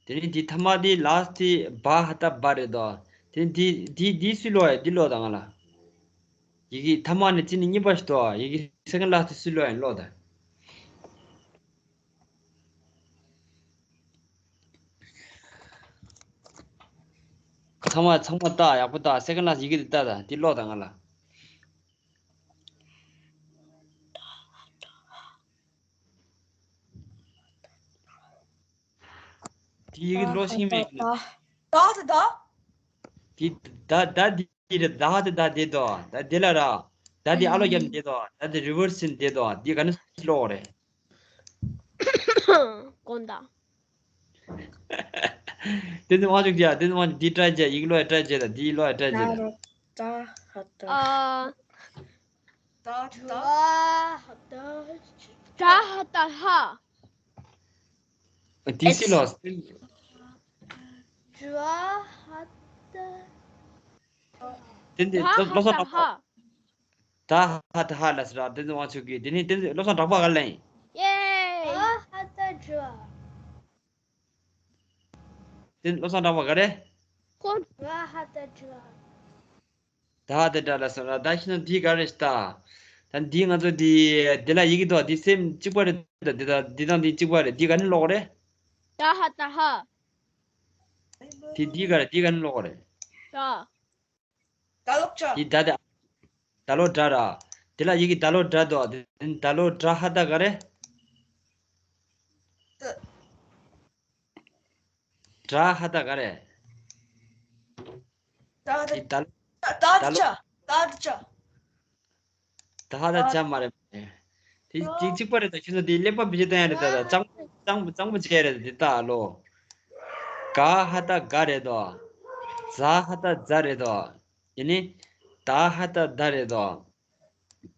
དེ་ནས་དེའི་ཐ་མ་དེ་ལཱ་སི་ཊི་བ་ཧ་ད་བ་རེད་དོ། དེ་ནས་དེ་དེ་དེ་སུས་ཀློག་ཡ། འདི་ཀློག་དང་ང་ལ། ཡི་གེ་ཐ་མ་ནས་རྩིས་ནས་གཉིས་པ་ཞིག་འདུག་ཡི་གེ་སེ་ཀེན་ཌི་ལཱ་སི་ཊི་སུས་ཀློག་ཡ་ཀློག་དང་། ཚང་མ་ཚང་མ་ལྟ། ཡག་པོ་ལྟ། སེ་ཀེན་ཌི་ལཱ་སི་ཊི་ཡི་གེ་དེ་ལྟ་དང་། འདི་ཀློག་དང་ང་ལ། དེ་ཡི་གེ་ཀློག་ཤེས་མེད་ཀྱི། ད་ད་ད། དེ་ད་ད་འདི་རེད། ད་དེ་ད་དེ་དོ། ད་དེ་ལ་ར། ད་དེ་ཨ་ལོ་རྒྱབ་ནས་དེ་དོ། ད་དེ་རི་ཝར་སི་ནས་དེ་དོ། དེ་ག་ནས་ཀློག་རེད། དགོངས་དག་བསྟན་འཛིན་དབང་ཕྱུག་རྒྱལ། བསྟན་འཛིན་དབང་ཕྱུག་འདི་try་བྱས། ཡི་གེ་ཀློག་ཡ་try་བྱས་དང་། འདི་ཀློག་ཡ་try་བྱས་དང་། ད་ཧ་ད། ཨ། ད་ད། ད་ཧ་ད་ཧ། དེ་སི་ལོ། ད་ཧ་ད། དེ་འདི་ད་ཧ་ད་ཧ། ད་ཧ་ད་ཧ་ལ་ཟེར་ར། བསྟན་འཛིན་དབང་ཕྱུག་གིས། དེ་ནས་བསྟན་འཛིན་བློ་བཟང་གྲགས་པ་ག་ལ་ཡིན། ཡེ། ད་ཧ་ད་ད། དེ་བློ་བཟང་གྲགས་པ་ག་རེ། ཧོ། ད་ཧ་ད་ད། ད་ཧ་ད་ད་ལ་སོང་ར། ད་ཤི་ན་འདི་ག་རེ་ཤི་ད། ད་འདི་ང་ཚོ་འདི་འདི་ལ་ཡི་གེ་དོ་འདི་སེམས་གཅིག་པ་རེད་ད། འདི་ད་འདི་དང་འདི་གཅིག་པ་རེད། འདི་ག་ནས་ཀློག་རེད། ད་ཧ་ད་ཧ། འདི་འདི་ག་རེད། འདི་ག་ནས་ཀློག་རེད། ད། ད་ལོག་ཆ། འདི་ད་ད། ད་ལོ་དྲ་ར། དེ་ལ་ཡི་གེ་ད་ལོ་དྲ་དོ། ད་ལོ་དྲ་ཧ་ད་ག་རེ། ད། དྲ་ཧ་ད་ག་རེ། ད་ད། དེ་ད་ད་ད་ད་ལོ། ཆ། ད་ད་ཆ། ད་ཧ་ད་ཆ་མ་རེད། དེ་གཅིག་གཅིག་པ་རེད་ད། ཁྱོད་ཚོ་དེ་ཀླད་པ་བེད་སྤྱོད་བཏང་ཡ་རེད་ད། ད་གཙང་པོ་གཙང་པོ་གཙང་པོ་བྱས་རེད་ད། དེ་ད་ལོ། ག་ཧ་ད་ག་རེད་དོ། ཛ་ཧ་ད་ཛ་རེད་དོ། དེ་ནི་ད་ཧ་ད་ད་རེད་དོ།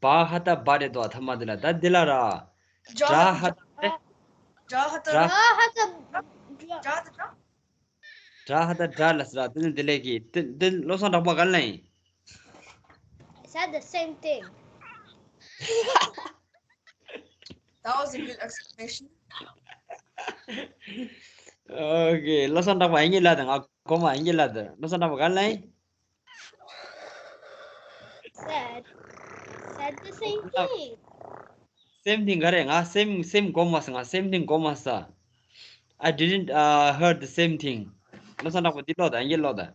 བ་ཧ་ད་བ་རེད་དོ། ཐ་མ་དེ་ལ། ད་དེ་ལ་ར། དྲ་ཧ་ད་རེད། དྲ་ཧ་ད། དྲ་ཧ་ད། དྲ་ཧ་ད། དྲ་ཧ་ད་དྲ་ལ་ཟེར་ར། དེ་ནི་དེ་ལས་ཀྱི་དེ་དེ་བློ་བཟང་གྲགས་པ་ག་ལ་ཡིན། I said the same thing. That was a good explanation. Okay, བློ་བཟང་གྲགས་པ་ཨིན་ཇི་ལ་དང་ང་གོ་མ་ཨིན་ཇི་ལ་དང་བློ་བཟང་གྲགས་པ་ག་ལ་ཡིན། Said, said the same thing. Same thing ག་རེ། ང་same same གོ་མ་ས། ང་same thing གོ་མ་ས། I didn't uh, heard the same thing. བློ་བཟང་གྲགས་པ་འདི་ཀློག་དང་། ཨིན་ཇི་ཀློག་དང་།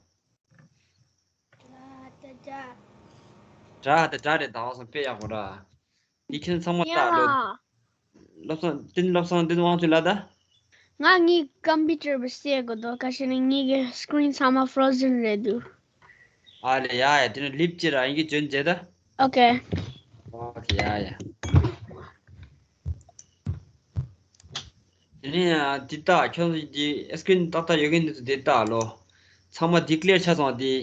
དྲ་ད་དྲ། དྲ་ད་དྲ་རེད་ད། ཧོ་སོང་དཔེ་ཡག་པོ་ར། འདི་ཁྱོད་ཚང་མ་ལྟ་ལོ། བློ་བཟང་། བསྟན་བློ་བཟང་བསྟན་དབང་ཕྱུག་ལ་ད། ང་ངའི་ཀམ་པུ་ཊར་བ་སེ་གོ་དོ་ག་ཤེ་ནི་ངའི་གི་screen ཚང་མ་frozen རེད་འདུག་ཨ་ལེ་ཡ་ཡ། དེ་ནི་ལིབ་ཅི་ར། ཡིན་གྱི་འཇོན་བྱེད་ད། Okay. Okay, ཡ་ཡ། དེ་ནས་འདི་ལྟ། ཁྱོད་ཀྱི་screen ཏག་ཏག་ཡོད་མཁན་འདི་ཚོ་འདི་ལྟ་ལོ། ཚང་མ་འདི་clear ཆགས་སོང་། འདི་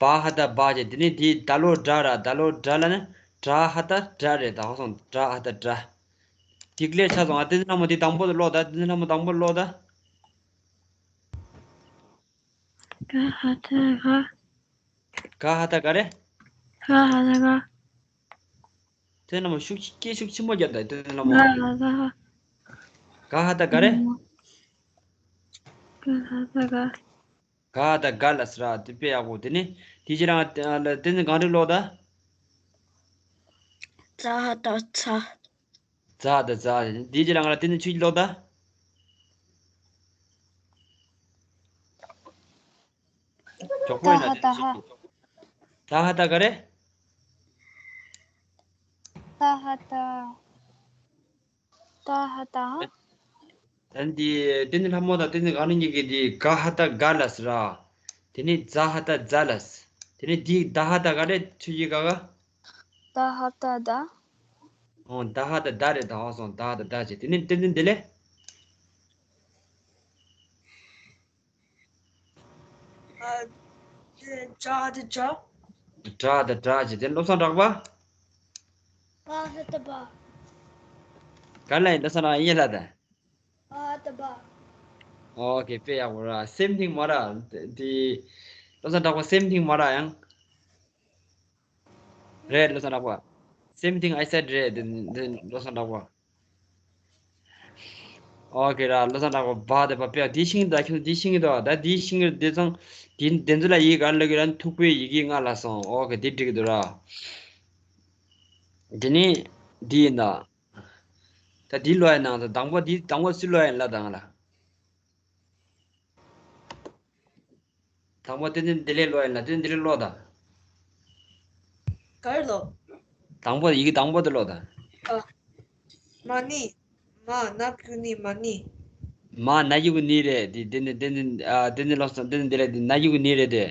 བ་ཧ་ད་བ་བྱས། དེ་ནས་འདི་ད་ལོ་དྲ་ར། ད་ལོ་དྲ་ལ་ནི་དྲ་ཧ་ད་དྲ་རེད་ད། ཧོ་སོང་དྲ་ཧ་ད་དྲ། འདི་clear ཆགས་སོང་། ཨ། བསྟན་འཛིན་ལྷ་མོ་འདི་དང་པོ་དེ་ཀློག་ད། བསྟན་འཛིན་ལྷ་མོ་དང་པོ་ཀློག་ད། ག་ཧ་ད་ག་ག་ཧ་ད་ག་རེ། ག་ཧ་ད་ག་དེ་ལ་མ་ཤུགས་སྐད་ཤུགས་ཆེན་པོ་རྒྱབ་དང་། དེ་ལ་མ། ག་ཧ་ད་ག་ག་ཧ་ད་ག་རེ། ག་ཧ་ད་ག་ག་ཧ་ད་ག་ལ་ཟེར་ར། དེ་དཔེ་ཡག་པོ། དེ་ནི་དེ་ཕྱིར་རང་བསྟན་འཛིན་གང་རེ་ཀློག་ད། ཙ་ཧ་ད་ཚ། ཙ་ཧ་ད་ཙ། དེ་ཕྱིར་རང་ལ་བསྟན་འཛིན་ཆོས་སྐྱིད་ཀློག་ད། མགྱོགས་པོ་ཡིན་ན་ད་ཧ་ད་ཧ། ད་ཧ་ད་ག་རེ། ད་ཧ་ད། ད་ཧ་ད་ཧ། ད་འདི་བསྟན་འཛིན་ལྷ་མོ་དང་བསྟན་འཛིན་གངས་རི་གཉིས་ཀྱིས་འདི་ག་ཧ་ད་ག་ལ་ཟེར་ར། དེ་ནས་ཛ་ཧ་ད་ཛ་ལ་ཟེར། དེ་ནས་འདི་ད་ཧ་ད་ག་རེ། ཆོས་ཀྱི་ག་ག་ད་ཧ་ད་ད། ཨོ། ད་ཧ་ད་ད་རེད་ད། ཧོ་སོང་ད་ཧ་ད་ད་བྱས། དེ་ནས་བསྟན་འཛིན་བདེ་ལེགས། ཨ། ཏྲ་ད་ཏྲ། ཏྲ་ད་ཏྲ་བྱས། དེ་བློ་བཟང་གྲགས་པ། པ་ཧ་ད་པ། ག་ལ་ཡིན། བློ་བཟང་གྲགས་པ་ཡིན་ལ་ད། པ་ཧ་ད་པ། ཨོ་ཁེ། དཔེ་ཡག་པོ་ར། same thing མ་ར། དེ་བློ་བཟང་གྲགས་པ་same thing མ་ར་ཡང་། རེད། བློ་བཟང་གྲགས་པ། Same thing I said རེད། དེ་དེ་བློ་བཟང་གྲགས་པ། ཨོ་ཁེ་ར། བློ་བཟང་གྲགས་པ། བ་དེ་བ་དཔེ་འདི་ཤེས་ཀྱི་འདུག་ཁྱོད་འདི་ཤེས་ཀྱི་འདུག་ད་འདི་ཤེས་ཀྱི་འདུག་དེ་ཚང་དེ་དེ་ཚོ་ལ་ཡི་གེ་ག་རེ་ལབ་ཀྱི་ར། ཐུག་པའི་ཡི་གེ་ལྔ་ལ་སོང་། ཨོ་ཁེ། དེ་འགྲིག་གི་འདུག་ར། དེ་ནས་འདི་ཡིན་ད། ད་འདི་ཀློག་ཡ་ནང་ད། དང་པོ་འདི་དང་པོ་སུས་ཀློག་ཡ་ཡིན་ལབ་དང་ལ། དང་པོ་བསྟན་འཛིན་བདེ་ལེགས་ཀློག་ཡིན་ལ། བསྟན་འཛིན་བདེ་ལེགས་ཀློག་དང་། ག་རེ་ཀློག་དང་པོ་ཡི་གེ་དང་པོ་དེ་ཀློག་དང་། ཨ། མ་ནི། མ་ན་གི་གུ་ནི། མ་ནི། མ་ན་གི་གུ་ནི་རེད། དེ་བསྟན་འཛིན་བསྟན་འཛིན་ཨ། བསྟན་འཛིན་ཀློག་སོང་། བསྟན་འཛིན་བདེ་ལེགས། དེ་ན་གི་གུ་ནི་རེད་དེ།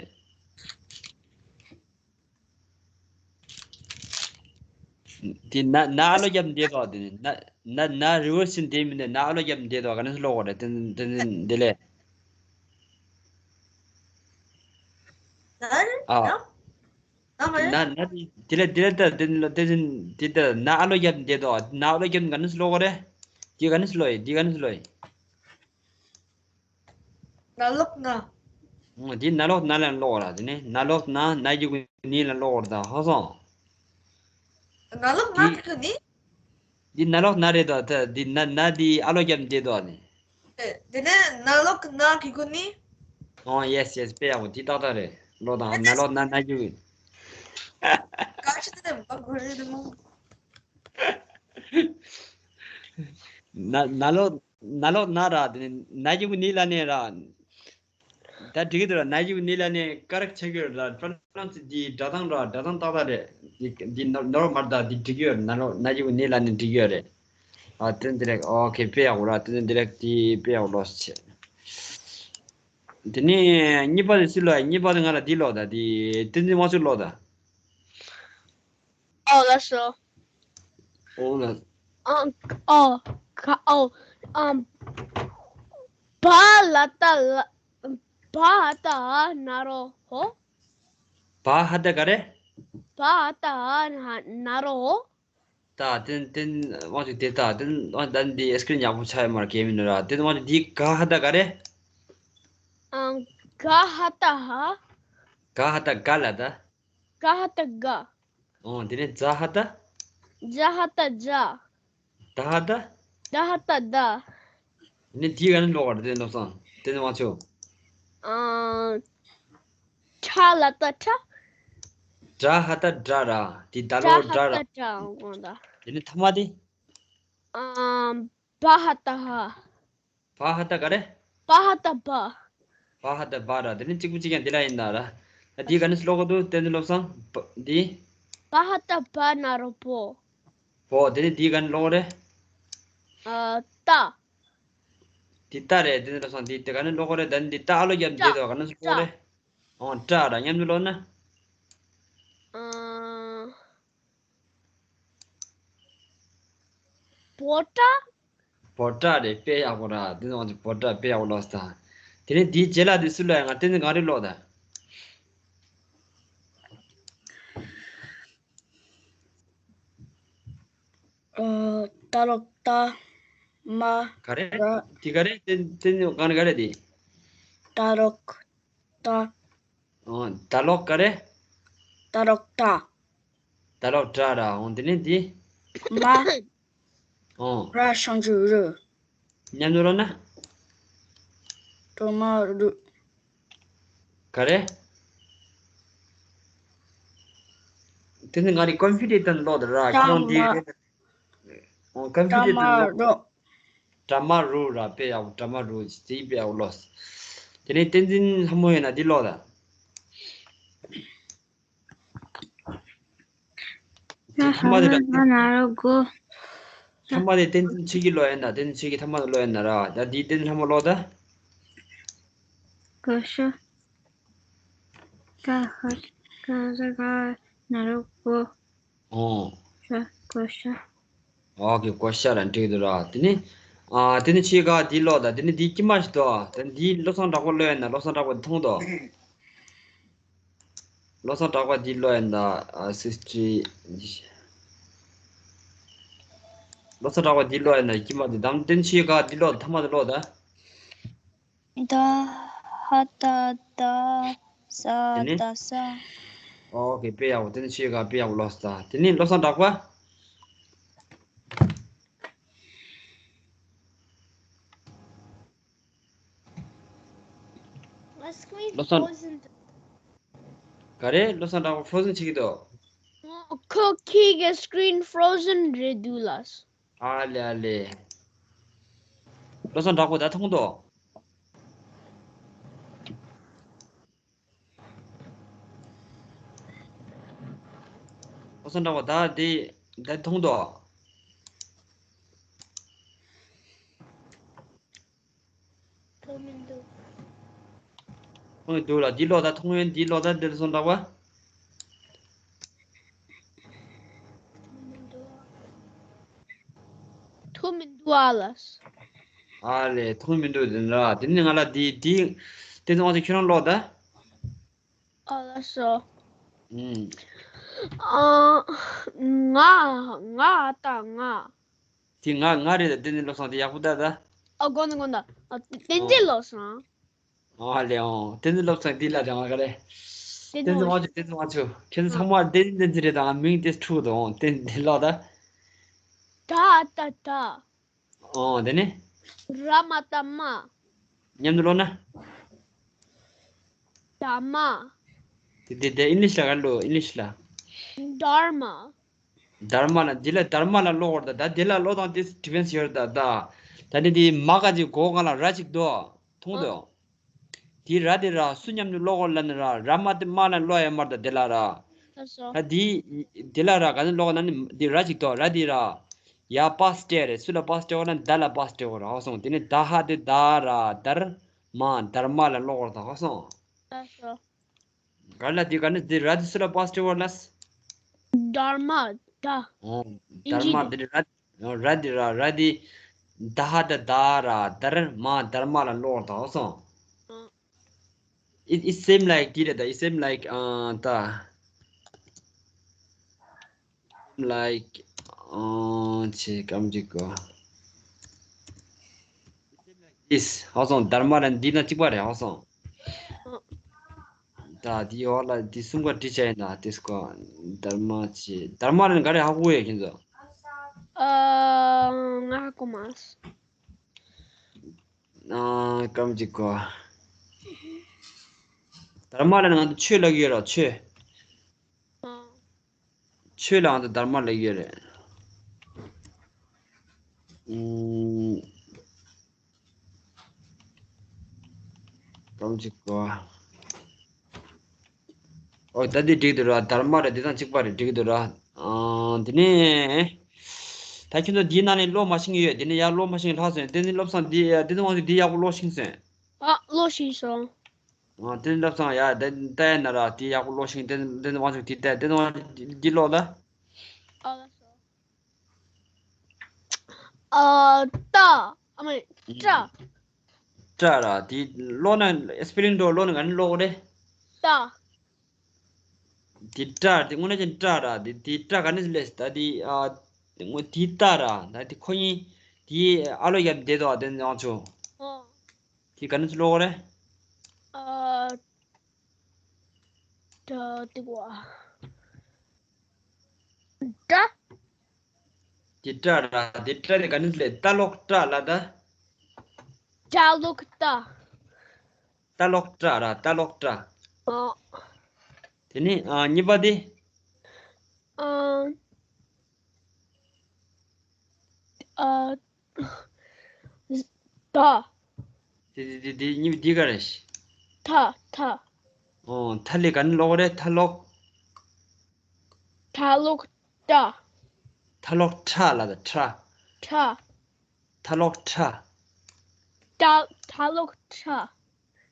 དེ་ན་ན་ཨ་ལོ་རྒྱབ་འདེད་དོ། དེ་ན་ན་ན་རི་ཝར་སི་འདེད་མི་འདེད། ན་ཨ་ལོ་རྒྱབ་འདེད་དོ། ག་ནས་ཀློག་དགོས་རེད། དེ་དེ་འདི་ལས། ན་རེད། ཨ། ན་ན་མ་རེད། ན་ན་དེ་དེ་ལ་དེ་ལ་ད་དེ་ལ་དེ་བཞིན་དེ་ད་ན་ཨ་ལོ་རྒྱབ་འདེད་དོ། ན་ཨ་ལོ་རྒྱབ་ག་ནས་ལོག་གོ་རེད། དེ་ག་ནས་ལོག་ཡིན། དེ་ག་ནས་ལོག་ཡིན། ན་ལོག་ན། འོ་དེ་ན་ལོག་ན་ལ་ལོག་ར། དེ་ནས་ན་ལོག་ན་ན་གི་གུ་ནི་ལ་ལོག་ར། ད་ཧ་སོང་། ན་ལོག་ན་གི་གུ་ནི། འདི་ན་ལོག་ན་རེད་དོ། ད་འདི་ན་ན་འདི་ཨ་ལོ་རྒྱབ་འདེད་དོ་ནི། དེ་ནས་ན་ལོག་ན་གི་གུ་ནི། ཨོ་ཡེས་ཡེས། དཔེ་ཡག་པོ། འདི་ཏག་ཏག་རེད། ལོ་དང་ན་ལོག་ན་ན་གི་གུ། ཀ་ཅི་དེ་མ་གོ་རེད་མོ། ན་ན་ལོག་ན་ལོག་ན་ར། དེ་ནས་ན་གི་གུ་ནི་ལ་ནས་ར། ད་འགྲིག་གི་འདུག་ར། ན་གི་གུ་ནི་ལ་ནས་ཀ་རེག་ཆགས་ཀྱི་ཡོད་ར། ཧྥ་རན་སི་འདི་སྒྲ་གདངས་ར། སྒྲ་གདངས་ཏག་ཏག་རེད། འདི་འདི་ནོར་ནོར་མར་ད་འདི་འགྲིག་གི་ཡོད་ར། ན་ལོག་ན་གི་གུ་ནི་ལ་ནས་འགྲིག་གི་ཡོད་རེད། ཨ་དེ་འདི་རེད། ཨོ་ཁེ། དཔེ་ཡག་པོ་ར། དེ་འདི་རེད། དེ་དཔེ་ཡག་པོ་ལོས་བྱེད། དེ་ནས་གཉིས་པ་དེ་སུ་ལོས། གཉིས་པ་དེ་ང་ལ་འདི་ལོ་ད། འདི་བསྟན་འཛིན་དབང་ཕྱུག་ལོ་ད། ཨོ་ལགས་སོ། ཨོ་ལགས། ཨ་ཨོ་ཁ་ཨོ་ཨམ། བ་ལ་ཏ་ལ། བ་ཧ་ཏ་ན་རོ་ཧོ། བ་ཧ་ཏ་ག་རེ། བ་ཧ་ཏ་ན་རོ་ཧོ། ད་དེ་དེ་དབང་ཕྱུག་དེ། ད་དེ་དབང་ད་འདི་ཨེ་སི་ཀྲིན་ཡག་པོ་ཆགས་ཡོད་མ་རེད། གལ་མི་འདུག་ར། དེ་དབང་ཕྱུག་འདི་ག་ཧ་ཏ་ག་རེ། ཨང་། ག་ཧ་ཏ་ཧ། ག་ཧ་ཏ་ག་ལ་ད། ག་ཧ་ཏ་ག། ཨོ་དེ་ནས་ཛ་ཧ་ཏ། ཛ་ཧ་ཏ་ཛ། ད་ཧ་ཏ། ད་ཧ་ཏ་ད། ནི་དེ་ག་ནས་ལོག་པ་རེད། དེ་ནས་ལོག་སོང་། དེ་ནས་དབང་ཕྱུག་ཨང་། ཁྲ་ལ་ཏ་ཁྲ། ཏྲ་ཧ་ཏ་ཏྲ་ར། དེ་ད་ལོ་ཏྲ་ར། ཏྲ་འོང་ད། དེ་ནས་ཐ་མ་དེ། ཨམ། བ་ཧ་ཏ་ཧ། བ་ཧ་ཏ་ག་རེ། བ་ཧ་ཏ་བ། བ་ཧ་ཏ་བ་ར། དེ་ནས་གཅིག་པུ་གཅིག་རྐྱང་འདི་ལ་ཡིན་ད་ར། ད་དེ་ག་ནས་ལོག་གི་འདུག་དེ་ནས་ལོག་སོང་། བ་དེ། བ་ཧ་ཏ་བ་ན་རོ་བོ། བོ། དེ་ནས་དེ་ག་ནས་ལོག་རེད། ཨ། ཏ། འདི་ཏ་རེད། འདི་ནི་ལོ་སང་འདི་དེ་ག་ནས་ལོག་གོ་རེད། ད་ནི་འདི་ཏ་ཨ་ལོ་རྒྱབ་འདི་ཏ། དོ་ག་ནས་ལོག་གོ་རེད། ཨོ་ཏྲ་ར། མཉམ་དུ་ལོག་ན། ཨ། བོ་ཏྲ། བོ་ཏྲ་རེད། དཔེ་ཡག་པོ་ར། འདི་ནང་གི་བོ་ཏྲ་དཔེ་ཡག་པོ་ལོག་ས། དེ་ནས་འདིའི་རྗེས་ལ་འདི་སུ་ལོག་ཡ། ང་ཏན་ཏན་ག་རེ་ལོག་ད། ཨ། ཏ་རོག་ཏ། མ། ག་རེ། ར། དེ་ག་རེ། ཏན་ཏན་ག་རེ་ག་རེ་དེ། ཏ་རོག་ཏ། ཨོ། ཏ་ལོག་ག་རེ། ཏ་རོག་ཏ། ཏ་ལོག་ཏྲ་ར། ཨོ་དེ་ནས་དེ། མ། ཨོ། ར་ཞང་ཞུ་རུ། མཉམ་དུ་ལོག་ན། གྲོ་མ་རུ། ག་རེ། དེ་ནི་ང་རི་ཀོམ་པུ་ཊར་དང་ལོག་ད་ར། ཁྱོད་རང་འདི་རེད། ཨོ་ཀོམ་པུ་ཊར་དང་ལོག་ད། གྲ་མ་རུ་ར། དཔེ་ཡག་པོ། གྲ་མ་རུ་ཟེར་དཔེ་ཡག་པོ་ལོག་དེ་ནས་བསྟན་འཛིན་ལྷ་མོ་ཡིན་ན་འདི་ལོག་ད། དེ་ཐ་མ་དེ་ར། ཐ་མ་དེ་བསྟན་འཛིན་ཆོས་སྐྱིད་ལོག་ཡིན་ན། བསྟན་འཛིན་ཆོས་སྐྱིད་ཐ་མ་དེ་ལོག་ཡིན་ན་ར། ད་འདི་བསྟན་འཛིན་ལྷ་མོ་ལོག་ད། གོ་ཤ། ཀ་ཧ་ཀ་ར་ག་ན་རོ་གོ། ཨོ། ཤ་གོ་ཤ། ཨོ་ཀེ། གོ་ཤ་ར་འགྲིག་འདུག་ར། དེ་ནི། ཨ། དེ་ནི་ཆོས་སྐྱིད་འདི་ལོག་ད། དེ་ནི་འདི་དཀྱིལ་མ་ཞིག་འདུག་ད་འདི་བློ་བཟང་གྲགས་པ་ལོག་ཡིན་ན། བློ་བཟང་གྲགས་པ་མཐོང་འདུག་བློ་བཟང་གྲགས་པ་འདི་ལོག་ཡིན་ད། ཨ། སིག་སི་ཊི། བློ་བཟང་གྲགས་པ་འདི་ལོག་ཡིན་ན། དཀྱིལ་མ་འདི་དམ་དེ་ནི་ཆོས་སྐྱིད་འདི་ལོག་ད། ཐ་མ་དེ་ལོག་ད། ད་ཧ་ཏ་ད་ས་དེ་ནི། ད་ས། ཨོ་ཀེ། དཔེ་ཡག་པོ། དེ་ནི་ཆོས་སྐྱིད་དཔེ་ཡག་པོ་ལོག་ད། དེ་ནི་བློ་བཟང་གྲགས་པ། My screen བློ་བཟང་། frozen. ག་རེ། བློ་བཟང་གྲགས་པ་ཕོ་རོ་ཟན་བྱེད་ཀྱི་འདུག་ཁོ་ཁྱེད་ཀྱི་screen frozen རེད་འདུག་ལགས། ཨ་ལེ་ཨ་ལེ། བློ་བཟང་གྲགས་པ་ད་མཐོང་འདུག་བློ་བཟང་གྲགས་པ་ད་དེ་ད་མཐོང་འདུག་མཐོང་མི་འདུག་མཐོང་གི་འདུག་ལ། འདི་ལོག་ད། མཐོང་ཡོད། འདི་ལོག་ད། འདི་བློ་བཟང་གྲགས་པ། མཐོང་མི་འདུག་ཨ་ལགས། ཨ་ལེ། མཐོང་མི་འདུག་དེ་འདྲ། དེ་ནི་ང་ལ་འདི་འདི་དེ་ཚོ་ང་ཚོ་ཁྱོད་རང་ལོག་ད། ཨ་ལ་སོ། ཨུམ། ཨ། ང་། ང་ད་ང་། དེ་ང་ང་རེད་ད། བསྟན་འཛིན་བློ་བཟང་དེ་ཡག་པོ་ལྟ་ད། ཨ་དགོངས་དག་དགོངས་དག་ཨ། བསྟན་འཛིན་ཨོ། བློ་བཟང་། ཨ་ལེ་ཨོ། བསྟན་འཛིན་བློ་བཟང་དེ་ལ་དྲང་བ་ག་རེ། བསྟན་འཛིན་དབང་ཕྱུག་བསྟན་འཛིན་དབང་ཕྱུག་ཁྱེད་ཚོ་ཚང་མ་བསྟན་འཛིན་བསྟན་འཛིན་རེད་ད། ང་མིང་དེ་འཁྲུག་འདུག་ཨོ། བསྟན་འཛིན་དེ་ལོག་ད། ད་ད་ད། ཨོ་དེ་ནི། ར་མ་ད་མ། མཉམ་དུ་ཀློག་ན། དྷརྨ། དེ་དེ་དེ་ཨིང་ལིཤ་ལ་ག་རེ་ཀློག་ཨིང་ལིཤ་ལ། Dharma། དྷརྨ་ལ་འདི་ལ་དྷརྨ་ལ་ཀློག་བར་ད། ད་འདི་ལ་ཀློག་སྟངས་དེ་ཌི་ཕེན་སི་ཡོད་རེད་ད། ད་ད་ནི་དེ་མ་ག་ཅིག་གོ་གང་ལ་ར་ཅིག་འདུག་མཐོང་འདུག་དེ་ར་དེ་ར་སུ་མཉམ་དུ་ཀློག་གོ་ལབ་ན་ར། ར་མ་དེ་མ་ལ་ཀློག་ཡ་མར་ད་དེ་ལ་ར། ལགས་སོ། ད་དེ་དེ་ལ་ར་ག་ནས་ཀློག་ན་ནི་དེ་ར་ཅིག་ཏོ་ར་དེ་ར། ཡ་པ་སྟེ་རེད། སུ་ལ་པ་སྟེ་གོ་ན་ད་ལ་པ་སྟེ་གོ་ར་ཧ་སོང་། དེ་ནི་ད་ཧ་དེ་ད་ར་དར་མ་དར་མ་ལ་ཀློག་གོ་ར་ད་ཧ་སོང་། ལགས་སོ། ག་ལ་དེ་ག་ནི་དེ་ར་དེ་སུ་ལ་པ་སྟེ་གོ་ལ། དྷརྨ་ད། ཨོ། དྷརྨ་དེ་ར། ར་དེ་ར་ར་དེ། ད་ཧ་ད་ད་ར་དར་མ་དར་མ་ལ་ཀློག་དག་སོང་། It, it seem like དེ་རེད་ད། It seem like ཨ་ད། Like ཨ་ཆེ་ཀམ་ཅིག་གོ། This ཧ་སོང་། དྷརྨ་ར་འདི་ན་གཅིག་པ་རེད་ཧ་སོང་། ད་དེ་འོག་ལ་དེ་གསུམ་ཀ་བྲིས་བྱས་ཡིན་ན་དེ་སྐོར་དྷརྨ་ཆེ། དྷརྨ་ར་ག་རེ་ཧ་གོ་ཡོད་ཁྱེད་ཚོ། ཨ། ང་ཧ་གོ་མ་སོང་། ཨ། ཀམ་ཅིག་གོ། དྷརྨ་ར་ང་ཚོ་ཆོས་ལབ་ཀྱི་ཡོད་ར་ཆོས། ཨ། ཆོས་ལའང་དུ་དྷརྨ་ལབ་ཡོད་རེད། ཨུམ། གང་ཅིག་གོ། ཨོ་ད་འདི་འགྲིག་འདུག་ར། དྷརྨ་རེད། འདི་དང་གཅིག་པ་རེད། འགྲིག་འདུག་ར། ཨང་། དེ་ནས་ད་ཁྱོད་ཚོ་འདིའི་ནང་ནས་ཀློག་མ་ཤེས་ཀྱི་ཡོད། དེ་ནས་ཡར་ཀློག་མ་ཤེས་ཀྱི་ལྷག་སོང་། བསྟན་འཛིན་བློ་བཟང་འདི། བསྟན་འཛིན་དབང་ཕྱུག་འདི་ཡག་པོ་ཀློག་ཤེས་སོང་། ཨ། ཀློག་ཤེས་སོང་། ཨ། བསྟན་འཛིན་བློ་བཟང་ཡ་ད་ལྟ་ཡ་ན་ར་དེ་ཡག་པོ་ཀློག་ཤེས། བསྟན་བསྟན་འཛིན་དབང་ཕྱུག་དེ་ལྟ། བསྟན་འཛིན་དབང་ཕྱུག་འདི་ཀློག་ད། ཨ་ལ་སོ། ཨ། ཏ། ཨ་མ། ཏྲ། ཏྲ་ར། དེ་ཀློག་ན་སི་པེ་ལིང་འགྲོ་ཀློག་ན་ག་ནས་ཀློག་རེད། ཏ། དེ་ཏྲ་དེ་དངོས་གནས་ཀྱི་ཏྲ་ར། དེ་དེ་ཏྲ་ག་ནས་སླེབས་ད་དེ། ཨ། དངོས་དེ་ཏ་ར། ད་དེ་ཁོ་གཉིས་དེ་ཨ་ལོ་ཡབ་བསྡད་དོ་དེ་ནང་ཆུ། ཨོ། དེ་ག་ནས་ཀློག་རེད། ཨ། ཏྲ་དེ་གོ། ཏྲ། དེ་ཏྲ་ར། དེ་ཏྲ་དེ་ག་ནས་ལས། ཏ་ལོག་ཏྲ་ལ་ད། ཏ་ལོག་ཏྲ། ཏ་ལོག་ཏྲ་ར། ཏ་ལོག་ཏྲ། ཨོ། དེ་ནི་ཨ་གཉིས་པ་དེ། ཨ། ཨ། ད། དེ་དེ་དེ་དེ་གཉིས་པ་དེ་ག་རེད། ཐ། ཐ། ཨོ། ཐ་ལས་ག་ནས་ཀློག་རེད། ཐ་ལོག་ཐ་ལོག་ཏྲ། ཐ་ལོག་ཁྲ་ལ་ད་ཁྲ། ཁྲ། ཐ་ལོག་ཁྲ། ཏ། ཐ་ལོག་ཁྲ།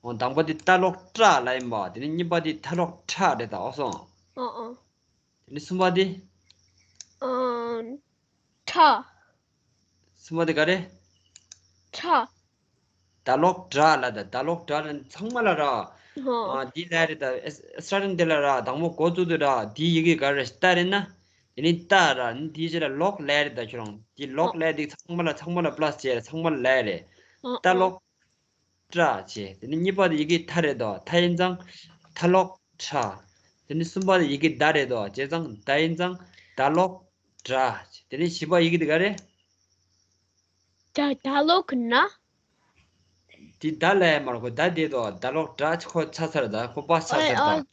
ཨོ། དང་པོ་དེ་ཏ་ལོག་ཏྲ་ལ་ཡིན་པ། དེ་ནས་གཉིས་པ་དེ་ཐ་ལོག་ཁྲ་རེད་ད། ཨོ་སོང་། ཨོ་ཨོ། དེ་ནས་གསུམ་པ་དེ། ཨ། ཁྲ། གསུམ་པ་དེ་ག་རེ། ཁྲ། ད་ལོག་དྲ་ལ་ད། ད་ལོག་དྲ་ལ་ཚང་མ་ལ་ར། ཧོ། ཨ། འདི་ལ་རེད་ད། ཨེ། སི་ཊར་ཊིང་དེ་ལ་ར། དང་པོ་འགོ་བཙུགས་དུས་ར་འདི་ཡི་གེ་ག་རེ་ད་རེད་ན། དེ་ནི་ད་ར། འདི་ཕྱི་ལ་ལོག་ལ་རེད་ད་ཁྱོད་རང་། འདི་ལོག་ལ་འདི་ཚང་མ་ལ་ཚང་མ་ལ་པ་ལ་སི་བྱས་ར། ཚང་མ་ལ་ལ་རེད། ད་ལོག་དྲ་བྱས། དེ་ནི་གཉིས་པ་དེ་ཡི་གེ་ད་རེད་དོ། ད་ཡིན་ཙང་ད་ལོག་དྲ། དེ་ནི་གསུམ་པ་དེ་ཡི་གེ་ད་རེད་དོ། བྱས་ཙང་ད་ཡིན་ཙང་ད་ལོག་དྲ། དེ་ནི་བཞི་པ་ཡི་གེ་དེ་ག་རེ། ད། ད་ལོག་ན། དེ་ད་ལ་ཡ་མར་ཁོ་ད་དེ་དོ། ད་ལོག་དྲ་ཁོ་ཚ་ཚར་ད། ཁོ་པ་ཚ་ཨ་ཚར་ད། ཨ།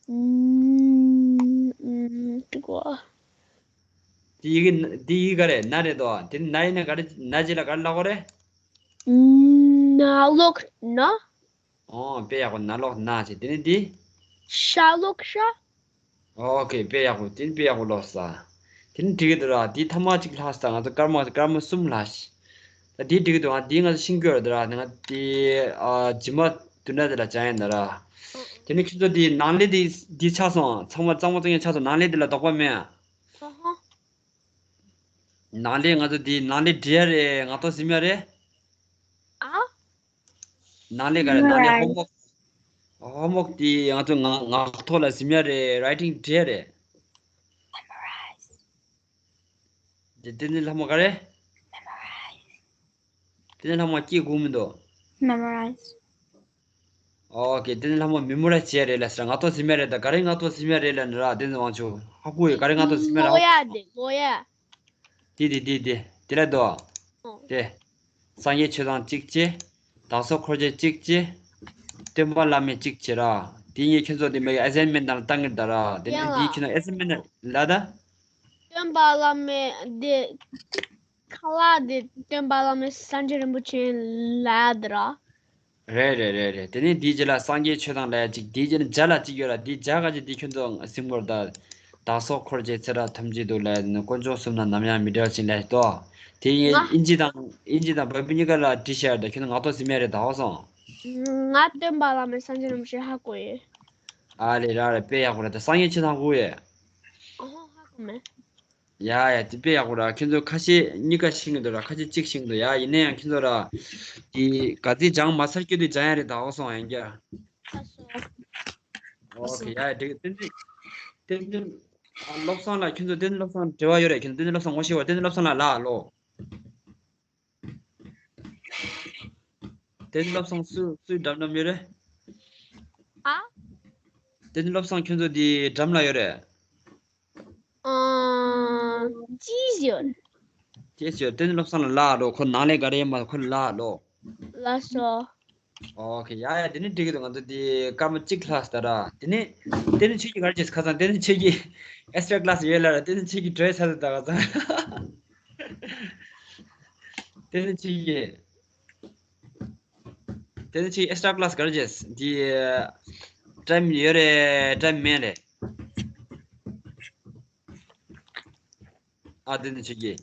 ཨུམ། ཨུམ། དེ་གོ། དེ་ཡི་གེ་དེ་ཡི་གེ་ག་རེ། ན་རེད་དོ། དེ་ན་ཡིན་ན་ག་རེ། ན་རྗེས་ལ་ག་རེ་ལབ་དགོས་རེད། ན་ལོག་ན། ཨོ། དཔེ་ཡག་པོ། ན་ལོག་ན་བྱས། དེ་ནི་འདི། ཤ་ལོག་ཤ། ཨོ་ཁེ། དཔེ་ཡག་པོ། དེ་ནི་དཔེ་ཡག་པོ་ལོག་ས། དེ་ནི་འགྲིག་གི་འདུག་ར། དེ་ཐ་མ་གཅིག་ལྷག་ས། ང་ཚོ་སྐར་མ་སྐར་མ་གསུམ་ལྷག་ཤི། ད་དེ་འགྲིག་གི་འདུག་ཨ། དེ་ང་ཚོ་ཤིང་སྐྱོར་ར་འདུག་ར། ང་དེ། ཨ། ཇི་མ་དུ་ན་དེ་ལ་བྱ་ཡིན་ད་ར། དེ་ནི་ཁྱོད་ཚོ་དེ་ནང་ལས་དེ་དེ་ཆགས་སོང་། ཚང་མ་གཙང་མ་གཙང་ཡང་ཆགས་སོང་། ནང་ལས་དེ་ལ་དོགས་པ་མེད་ཨ། ཨ་ཧ། ནང་ལས་ང་ཚོ་དེ་ནང་ལས་འབྲི་ཡ་རེད། ང་ཏོ་ཟིན་ཡ་རེད། ཨ། ནང་ལས་ག་རེ། ནང་ལས་ཧོམ་ཝོག་ཧོམ་ཝོག་དེ་ང་ཚོ་ངག་ངག་ཐོག་ལ་ཟིན་ཡ་རེད། རའི་ཊིང་བྲིས་ཡ་རེད། དེ་བསྟན་འཛིན་ལྷ་མོ་ག་རེ། བསྟན་འཛིན་ལྷ་མོ་སྐྱེ་དགོས་མི་འདུག Memorize. ཨོ་ཀེ། བསྟན་འཛིན་ལྷ་མོ་མེ་མོ་རའི་ཛི་བྱས་རེད་ལ་ཟེར། ངག་ཐོག་ཟིན་མེད་རེད། ད་ག་རེ་ངག་ཐོག་ཟིན་མེད་རེད་ལ་ནི་ར། བསྟན་འཛིན་དབང་ཕྱུག་ཧ་གོ་ཡོད། ག་རེ་ངག་ཐོག་ཟིན་མེད་རེད། ལོ་ཡ་དེ་ལོ་ཡ། དེ་དེ་དེ་དེ་དེ་ལ་དོ། ཨོ། དེ། སངས་རྒྱས་ཆོས་དང་གཅིག་བྱས། བདག་སོགས་འཁོར་བཅས་གཅིག་བྱས། སྟོན་པ་བླ་མས་གཅིག་བྱས་ར། དེ་གཉིས་ཁྱོད་ཚོ་དེ་མ་ཨེ་སེན་མེན་ཊི་ནང་ལ་བཏང་གི་རེད་ད་ར། དེ་ནས་ཡང་དེ་ལ། ཁྱོད་ཚོ་ཨེ་སེན་མེན་ཊི་ལ་ད། སྟོན་པ་བླ་མས་དེ། ཁ་ལག་དེ་སྟོན་པ་བླ་མས་སངས་རྒྱས་རིན་པོ་ཆེ་ལ་དེ་ར། རེད་རེད་རེད་རེད། དེ་ནས་དེའི་རྗེས་ལ་སངས་རྒྱས་ཆོས་དང་ལབ་ཡ་གཅིག་དེའི་རྗེས་ལ་བརྒྱ་ལ་གཅིག་ཡོད་ར། དེའི་བརྒྱ་ག་ཅིག་དེ་ཁྱོད་ཚོ་སེམས་ཁོར་ད། བདག་སོགས་འཁོར་བཅས་ཚེ་རབས་ཐམས་ཅད་དུ་ལབ་ཡ་དེ་ནི་དཀོན་མཆོག་གསུམ་ན་ནམ་ཡང་མི་འབྲལ་ཞིང་ལབ་ཡ་དོ། དེ་ཡིན་ང་དབྱིན་ཇི་དང་དབྱིན་ཇི་དང་བལ་པོ་གཉིས་ཀ་ལ་བྲིས་བཞག་ཡ་རེད། ད་ཁྱོད་ཚོ་ངག་ཐོག་ཟིན་མེད་རེད། ད་ཧོ་སོང་། ང་སྟོན་པ་བླ་མས་སངས་རྒྱས་རིན་པོ་ཆེ་ཧ་གོ་ཡོད། ཨ་ལེ་ར་རེད། དཔེ་ཡག་པོ་རེད། ད་སངས་རྒྱས་ཆོས་དང་གོ་ཡོད། ཨོ་ཧ་གོ་མེད། ཡ་ཡ། དེ་དཔེ་ཡག་པོ་ར། ཁྱོད་ཚོ་ཁ་ཤས་གཉིས་ཀ་ཤེས་ཀྱི་འདུག་ར། ཁ་ཤས་གཅིག་ཤེས་ཀྱི་འདུག་ཡ། ཡིན་ན་ཡང་ཁྱོད་ཚོ་ར། དེ་ག་ཚོད་སྦྱང་མ་ཚར་སྐྱོ་དུས་སྦྱང་ཡ་རེད། ད་ཧོ་སོང་ཡང་རྒྱ། ཨོ་ཁེ། ཡ་ཡ། འགྲིག་གི། བསྟན་འཛིན། བསྟན་འཛིན། ཨ། བློ་བཟང་ལགས། ཁྱོད་ཚོ་བསྟན་འཛིན་བློ་བཟང་དྲི་བ་ཡོད་རེད། ཁྱོད་ཚོ་བསྟན་འཛིན་བློ་བཟང་ངོ་ཤེས་པ། བསྟན་འཛིན་བློ་བཟང་ལགས་ལ་ལོ། བསྟན་འཛིན་བློ་བཟང་སུ་སུའི་འགྲམ་འགྲམ་ཡོད་རེད། ཨ། བསྟན་འཛིན་བློ་བཟང་ཁྱོད་ཚོ་དེ་འགྲམ་ལ་ཡོད་རེད། ཨ། ཅི་ཞིག་ཡོད། ཅི་ཞིག་ཡོད། བསྟན་འཛིན་བློ་བཟང་ལ་ལ་ལོ། ཁོ་ནང་ལས་ག་རེ་ཡིན་མ། ཁོ་ལ་ལོ། ལགས་སོ། ཨོ་ཁེ། ཡ་ཡ། དེ་ནི་འགྲིག་གི་འདུག་ང་ཚོ་དེ་སྐར་མ་གཅིག་ལྷག་ཙམ་ར། དེ་ནི་བསྟན་འཛིན་ཆོས་སྐྱིད་ག་རེ་བྱེད། ཁ་སང་བསྟན་འཛིན་ཆོས་སྐྱིད་ཨེག་སི་ཊ་ར་ཀི་ལ་སི་ཡོད་ལ་ར། བསྟན་འཛིན་ཆོས་སྐྱིད་བྲོས་ཚར་ཟེར། ད་ཁ་སང་བསྟན་འཛིན་ཆོས་སྐྱིད། དེ་ནས་ཅིག་ཨེག་སི་ཊ་ར་ཀི་ལ་སི་ག་རེ་བྱས། འདི་ཊའིམ་ཡོད་རེད། ཊའིམ་མེད་རེད། ཨ། དེ་ནས་ཅིག་གི་